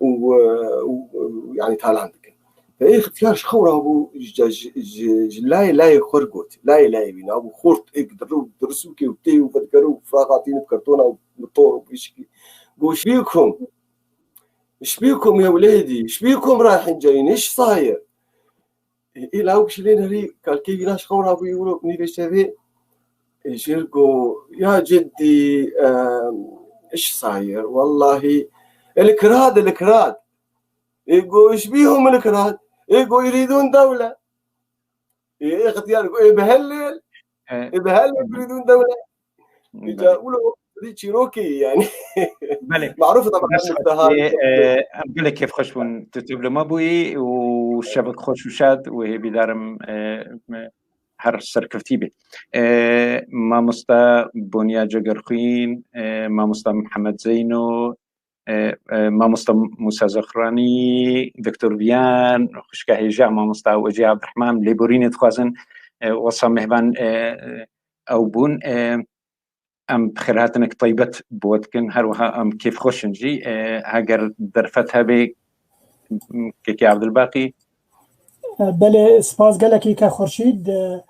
û, e, û, e, yani, talan dikin. Fe ê xityar ji xew rabû, ji, ji, ji, ji layê layê xwe got, layê layê wî nabû, xort êk diru, dirisûkê û tê û vedikere û firaxa tînin bi kartona û motor û pişkî. Got, "Şbîkum." "Şbîkum ya welêdî, şbîkum rahin cayîn, iş sayir." E, î lawik şilên herî kalkê wîna ji xew rabûyî wilo nîvê şevê, e, jêr go, "Ya ceddî, e, iş sayir, wellahî, el kirad, el kirad." E, go, "Şbîhum el kirad." E, go, "Yuridun dewle." Ê, ê, xetiyar, ê, bi hel lêl. E, Ê, bi hel lêl, yuridun dewle. Îca belê. Ulo, rî çîrokê, yani. Belê. Maruf da Bes, e, em gelek kêfxweş bûn tu, tu bi me bûyî û şevek xweş û şad û hêvîdarim, e, me her serkeftî bê. E, mamosta Bonya Cegerxwîn, e, mamosta Mihemed Zeyno, e, e, mamosta Musa Zexranî, Doktor Viyan, xwişka hêja mamosta Wecî Abdurrahman, lêborînê dixwazin, e, wesa mêvan, e, e, ew bûn. E, em bi xêrhatinek taybet bo we dikin, her wiha em kêfxweş in jî. E, heger derfet hebe, Kekê Abdulbaqî. Belê, spas gelekî ke Xurşîd, e,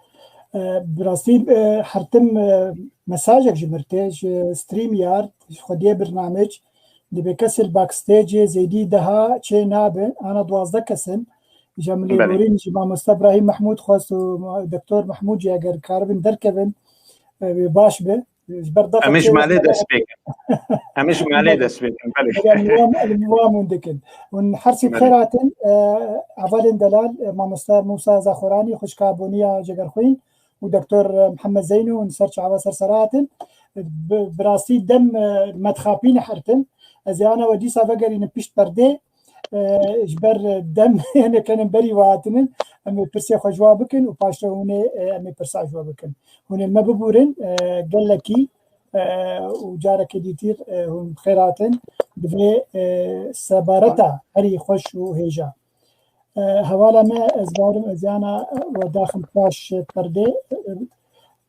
e, bi rastî, e, hertim, e, mesajek ji mir tê, ji StreamYard, ji xwediyê birnamec, dibê kesê li backstagê zêdî deha çê nabe, ana duwazdeh kes in. Ji em Belê. Lêborîn ji mamoste Ibrahîm Mehmûd xwest û ma-, Doktor Mehmûd jî eger karibin derkevin, e, wê baş be. Ji ber Em ê ji malê dest pê kin. Em ê ji malê dest pê kin, belê. Em wan, em wan hûn dikin. Hûn her sê bi xêr hatin, e, hevalên delal, e, mamoste Musa Zaxoranî, xwişka Boniya Cegerxwîn û Doktor Mihemed Zeyno hûn ser çava ser sera hatin. Bi, bi rastî dem, e, me dixapîne hertin. Ez ê ana we dîsa vegerînim pişt perdê. E, ji ber dem hênek henin berî we hatinin, em ê pirsê xwe ji we bikin û paşre hûn ê, e, em ê pirsa ji we bikin. Hûn ê me bibûrin, e, gelekî, e, û carekê dîtir, e, hûn bi xêr hatin. Divê, e, sebareta herî xweş û hêja. E, hevala me, ez barim, ez yana we daxim paş perdê. E,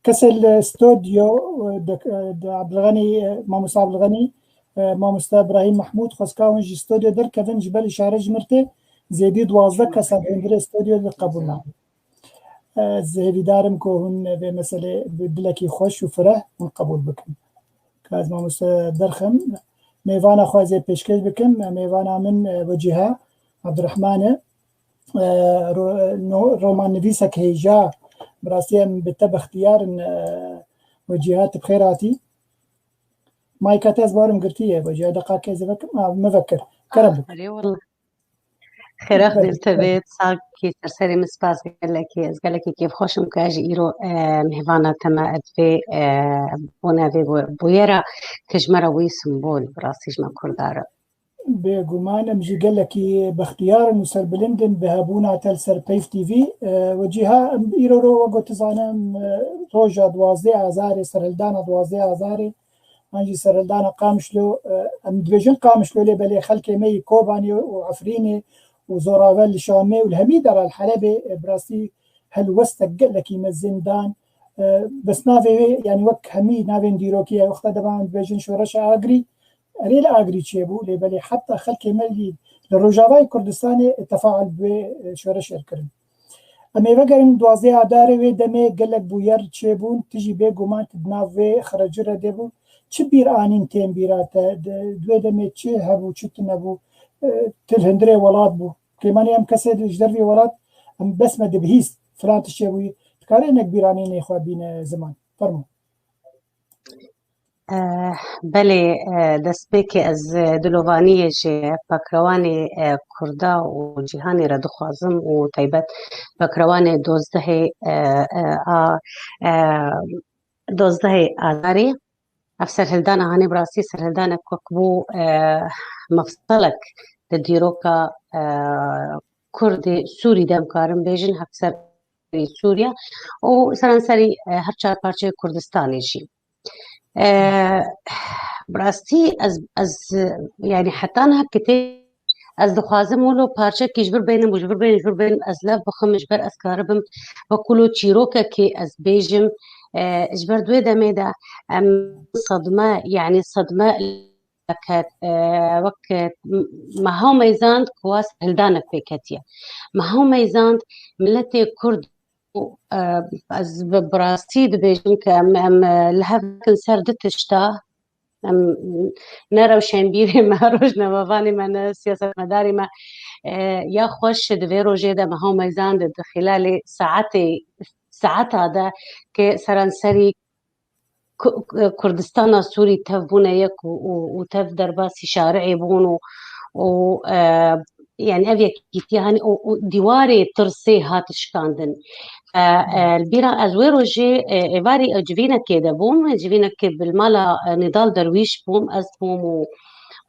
kesê li stodyo, e, de, e, de Abdulganî, e, mamosta Abdulganî, e, mamosta Ibrahîm Mehmûd, xwestka hûn jî stodyo derkevin, ji ber îşare ji mir tê, zêdî duwazdeh kesan hundirê stodyo li qebûl nabin. Ez hêvîdar im ku hûn vê meselê bi dilekî xweş û fireh hûn qebûl bikin. Ka ez mamoste derxim, mêvana xwe ez ê pêşkêş bikim. Mêvana min, e, Wecîha Abdurrahman e. E, ro-, no-, romannivîsek hêja, bi rastî em bi te bextiyar in, e, Wecîha, tu bi xêr hatî. Mayka te ez barim girtiye, Wecîha, deqakê ez ê vekim, a, me vekir. Kerem bike. Erê, wela. Xêra Xwedê li te bê, sakî ser serê min, spas gelekî. Ez gelekî kêfxweş im ku ez ji îro, e, mêvana te me, ez vê, e, bona vê bû-, bûyera ke ji me re wî simbol, bi rastî ji me Kurda re. Bêguman em jî gelekî bextiyar in û serbilind in bi hebûna te li ser Peyv T V. E, Wecîha, em îro ro, wek tu zane, em, e, roja duwazdeh Azarê, serhildana duwazdeh Azarê, an jî serhildana Qamişlo, e, em dibêjin Qamişlo, lê belê xelkê me yî Kobanê û Efrînê û Zoravel li Şamê û li hemî dera li Helebê, e, bi rastî helwestek gelekî mezin dan, E, bes navê wê, yani wek hemî navên dîrokî ye, wexta devan dibêjin şoreşa Agirî, erê li Agirî çêbû, lê belê heta xelkê me lî li Rojavayê Kurdistanê tefaul bi wê, e, şoreşê kirin. Em ê vegerin duwazdeh Adarê, wê demê gelek bûyer çêbûn, tu jî bêguman tu di nav vê xireci re de bû. Çi bîr anîn tên bîra te? Di, di wê demê çi hebû, çi tune bû? E, tu li hundirê welat bû. Kêmanî em kesê di, ji dervê welat, em bes me dibihîst, filan tişt çêbûyî. Dikare hinek bîranînê xwe bîne ziman. Fermo. Eh, belê, eh, destpêkê ez, eh, dilovaniyê ji pakrewanê, eh, Kurda û cîhanê re dixwazim û taybet pakrewanê dozdehê, eh, eh, a, eh, dozdehê Adarê. Ev serhildana hanê bi rastî serhildanek wek bû, eh, mefselek di dîroka, eh, Kurdê Sûrî de em karin bêjin, hevser Sûriye û seranserî, e, her çar parçeyê Kurdistanê jî. E, bi rastî ez, ez, yani heta niha kitê-, ez dixwazim wilo parçekî ji vir bênim û ji vir bênim, ji vir bênim, ez lev bixim, ji ber ez karibim wek wilo çîrokekê ez bêjim, e, ji ber di wê demê de em sedme, yani sedme ket, e, wek, e, m-, me hew meyzand ku wa serhildanek pê ketiye. Me hew meyzand miletê Kurd û, e, ez bi, bi rastî dibêjim ke em, em, e, li hev nekin ser du tişta. Em, ne rewşenbîrê me, rojnamevanê me, ne siyasetmedarê me, e, ya xweş di vê rojê de me hew meyzand di xîlalê saetê, saeta de ke seranserî Ku-, Kurdistana Sûrî tev bûne yek û, û, û tev derbasî şari'ê bûn û, û, e, yani ev yekîtiya hani û, û dîwarê tirsê hat şikandin. E, e, li bîra ez wê rojê, e, êvarî ew civînekê de bûm, civînekê bi mala, e, Nîdal Derwîş bûm, ez bûm û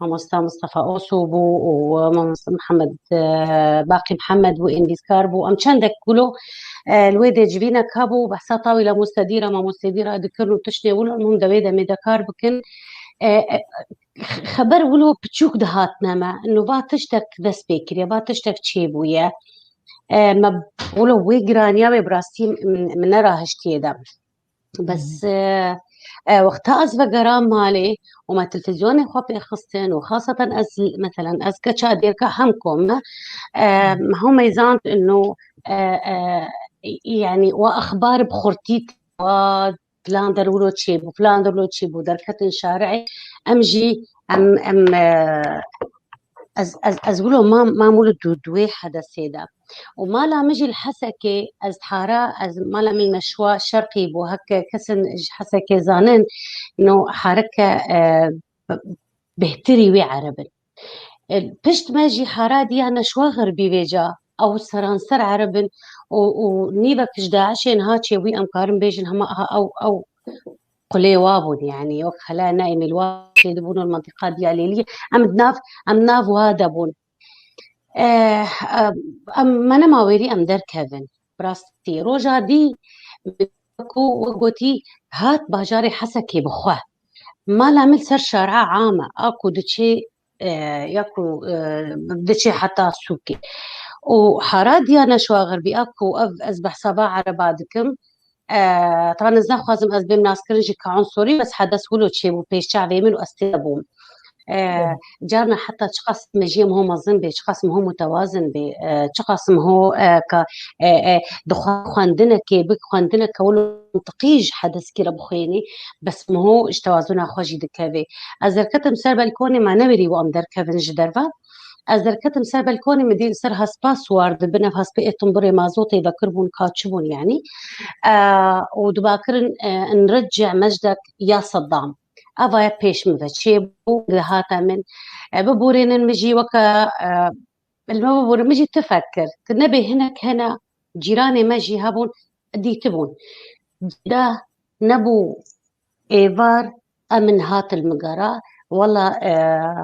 mamosta Mustafa Oso bû û mamosta Mihemed, e, Baqî Mihemed bû, êndîskar bû. Em çendek wilo, e, li wê de civînek hebû, behsa tawîla mostedîra, mamostedîra dikirin û tiştê wilo, em hûn de wê demê de kar bikin. E, e, xeber wilo piçûk dihatine me. Nû va tiştek dest pê kiriye, va tiştek çêbûye. E, me wilo wê giraniya wê bi rastî min, min nerahiştiye de. Bes, e, e, wexta ez vegeram malê û me televîzyonê xwe pê xistin û xaseten ez, meselen, ez keça dêrka hem kom me, e, me hew meyzand ino, e, e, yani, wa exbar bi xurtî, wa filan der wilo çêbû, filan der wilo çêbû, derketin şari'ê, em jî, em, em, e, ez, ez, ez wilo mam, mam wilo du, di wê hedesê de. Û mala min jî li Hesekê, ez hara, ez, mala min Neşwa Şerqî bû, heke kesin ji Hesekê zanin, no harike, e, bêhtirî wê ereb in. E, pişt me jî hara diya Neşwa Xerbî vêca, ew seranser ereb in û, û nîvek ji DAIŞê niha çêbûyî, em karin bêjin hema, ha, ew, ew qulê wa bûn, yani, wek xela ne êmî li wa çêdibûn û li mentiqa diya Lêliyê. Em di nav, em nav wa de bûn. Eh, em, em, me nema wêrî em derkevin. Bi rastî, roja dî ku we gotî hat bajarê Hesekê bi xwe. Mala min ser şara am e, a ku diçê, eh, ya ku, eh, diçê heta sûkê. Û hara diya Neşwa Xerbî, a ku ev ez behsa va ereba dikim, e, taban ez naxwazim ez bêm naskirin ji ka unsurî, bes hedes wilo çêbû pêş çavê min û ez tê de bûm. E, Evet. Carna heta çiqas mejiyê min ho mezin bê, çiqas min ho mutewazin bê, e, çiqas min ho, e, ka, e, e, dixwa xwendinekê bik, xwendineke wilo mintiqî ji hedeskî re bixwênî, bes min ho ji tewazuna xwe jî dikevê. Ez derketim ser belkonê, me newêrî û em derkevin ji derve. Ez derketim ser belkonê, min dî li ser hespa siwar dibin, ev hespê ê timburê mazotê vekir bûn, ka çi bûn, yanî. E, û dibakirin, e, in rece mejdek ya Seddam. Eva ye pêş min ve çêbû, dihate min. E, biborînin min jî weke, e, li me biborîn, min jî tifek kir. Tu nebê hinek hene, cîranê me jî hebûn, dîtibûn. Cida nebû êvar, em min hat li min gera. Wela, e,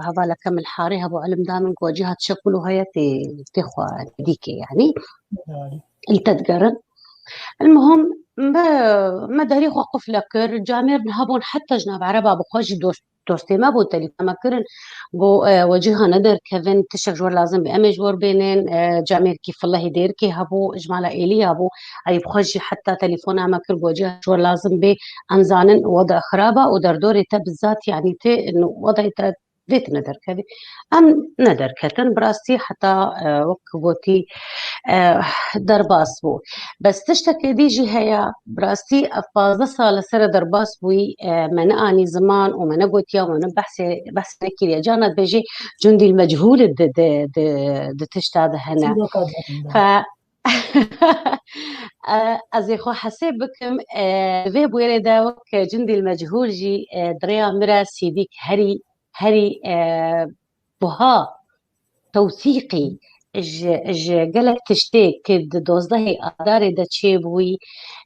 hevaleke min li Harê hebû, ilim da min, ku cî hat şekil û heye tê, tê xwe dîkê, yanî. Yanî. Li te digerin. Elmuhim, me, me derî xwe qufle kir, camêr niha bûn, heta ji nav ereba bi xwe jî dost dostê me bû, telefona me kirin, got, e, we cîha nederkevin, tiştek ji we lazim bê, em ê ji we bênin, e, camêrkî filehî dêrikê hebû, ji mala êlî ya bû, eyb xwe jî heta telefona me kir, got, cîha ji we lazim bê, em zanin weda xirab e û derdorê te bi zat, yanî tê, weda te vê tine derkevî. Em nederketin, bi rastî heta, e, wek gotî, e, derbas bû. Bes tiştekê dî jî heye, bi rastî ev pazdeh sal li ser derbas bûyî, e, me neanî ziman û me negotiya û me ne behsê, behs nekiriye. Carna dibêjê cundî mechûl di, di, di, di tişta de hene. Çîroka de hene. Fe, e, ez ê xwe hesê bikim, e, vê bûyerê de wek cundî mechûl jî, e, di rêya min re sîdîk herî, herî, e, buha tewsîqî ji, ji gelek tiştê ku di dozdehê Adarê de çêbûyî,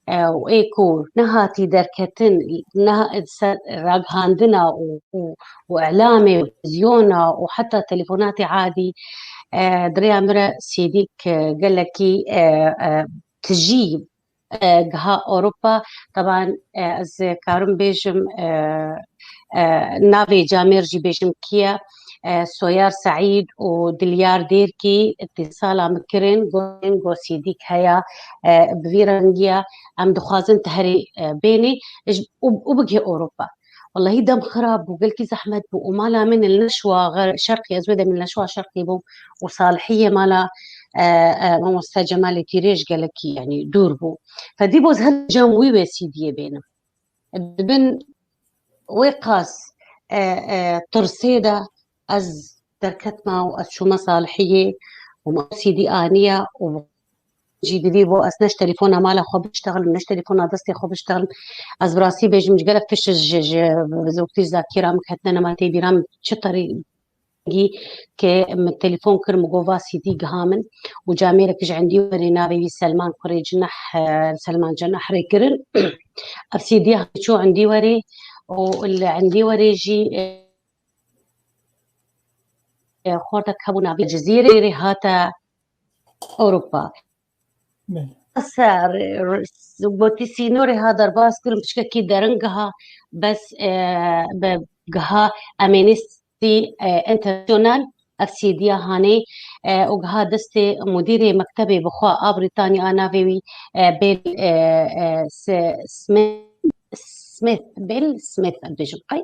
e, û ê ku nehatî derketin, neha-, ser ragihandina û, û, û îlamê û televizyona û heta telefonatê adî, e, di rêya min re sîdîk, e, gelekî, e, e, tijî e, giha Ewropa. Teban, e, ez karim bêjim, e, e, navê camêr jî bêjim kî ye. E, Soyar Seîd û Dilyar Dêrkî di sala min kirin, gotin, got, sîdîk heya, e, bi vî rengiya, em dixwazin tu herî, e, bênî, û, û bigihê Ewropa. Wellahî dem xirab bû, gelkî zehmet bû û mala min li neşwa xer-, şerqî, ez wê demê li neşwa şerqî bûm û salihiyê mala, e, e, mamoste Cemalê Tîrêj gelekî, yanî dûr bû. Fedî boz her cem wî wê sîdiyê bênim. Di bin wê qas, e, e, tirsê de ez derketma û ez çûme salihiyê û me sîdî aniye û jî didî bo ez ne ji telefona mala xwe biştexlim, ne ji telefona destê xwe biştexlim. Ez bi rastî bêjim, ji gelek tişt ji, ji, ji Zakîra min ketine nema tê bîra min çi terî gî ke min telefon kir, min got va sîdî giha min û camêrek ji endî werê navê wî Selman kurê Cineh, e, Selman Cineh rê kirin. Ev sîdî çû endî werê û li endî werê jî, e, e, xortek hebû navê Cizîrê rê hate Ewropa. Belê. Ser, gotî sînorê ha derbas kirin, piçkekî derin giha, bes, e, be giha Amnesty, e, International, ev sîdiya hanê, e, û giha destê mudîrê mektebê bixwe a Brîtanî a navê wî, e, Bill, e, e, S-, Smith, Smith, Bill Smith, em bêjin qey.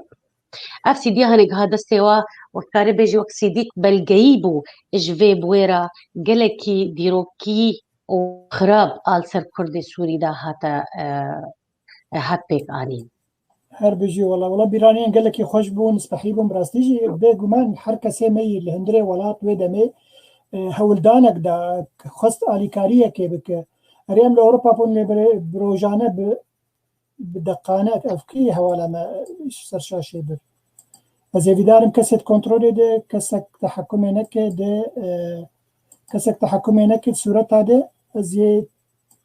Ev sîdiya hanê giha destê wa, wek karê bêjî wek sîdîk belgeyî bû ji vê bûyera gelekî dîrokî û xirab a li ser Kurdê Sûrî de hate, e, e, hat pêk anîn. Her bijî wela. Wela bîraniyên gelekî xweş bûn, spehî bûn, bi rastî jî bêguman her kesê me yî li hundirê welat wê demê, e, hewldanek da, xwest alîkariyekê bike. Erê em li Ewropa bûn lê bi, bi rojane bi, bi deqane ev kî hewala me ji ser şaşê bir. Ez ê vîdarim kesê di kontrolê de, kesek tehekûmê neke de, e, kesek tehekûmê neke di sureta de ez yê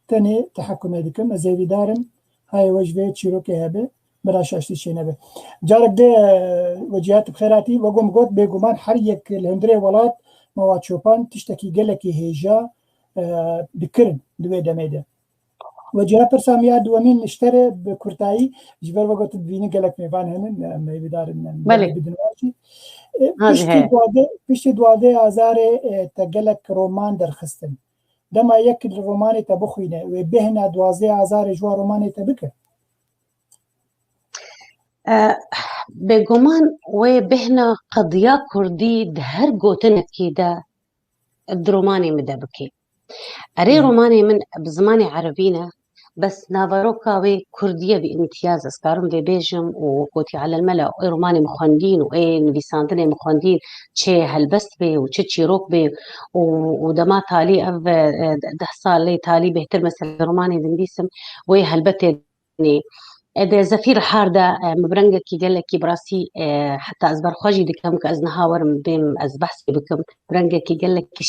tenê tehekûmê dikim. Ez ê vîdarim hayê we ji vê çîrokê hebe, bila şaştî çênebe. Carek de, e, wecîhat bi xêr hatî, wegom got, bêguman her yek li hundirê welat, Mawa Çopan tiştekî gelekî hêja, e, dikirin di wê demê de. Wecîha pirsa min ya duwemîn niştere bi kurtayî, ji ber vegot dibînin gelek mêvan henin, em hêvîdar in, em Belê. Bidin wan jî. E, Ha, piştî he. duwazdeh, piştî duwazdeh Azarê, e, te gelek roman derxistin. Dema yek li romanê te bixwîne, wê bêhna duwazdeh Azarê ji wan romanê te bike? E, bêguman wê bêhna qediya kurdî di her gotinekî de di romanê min de bike. Erê, Hı. romanê min bi zimanê erebî ne, bes naveroka wê kurdî ye bi îmtiyaz, ez karim vê bêjim û wek gotî Elel Mela, ê romanê min xwendîn û ê nivîsandinê min xwendîn, çi helbest bê û çi çîrok bê û, û dema talî ev, e, deh salê talî bêhtir mesela romanê dinivîsim, wê helbetê Ê, di Zefîr Rihar de, e, min bi rengekî gelekî bi rastî, e, heta ez ber xwe jî dikem ku ez niha werim bêm ez behsê bikim. Bi rengekî gelekî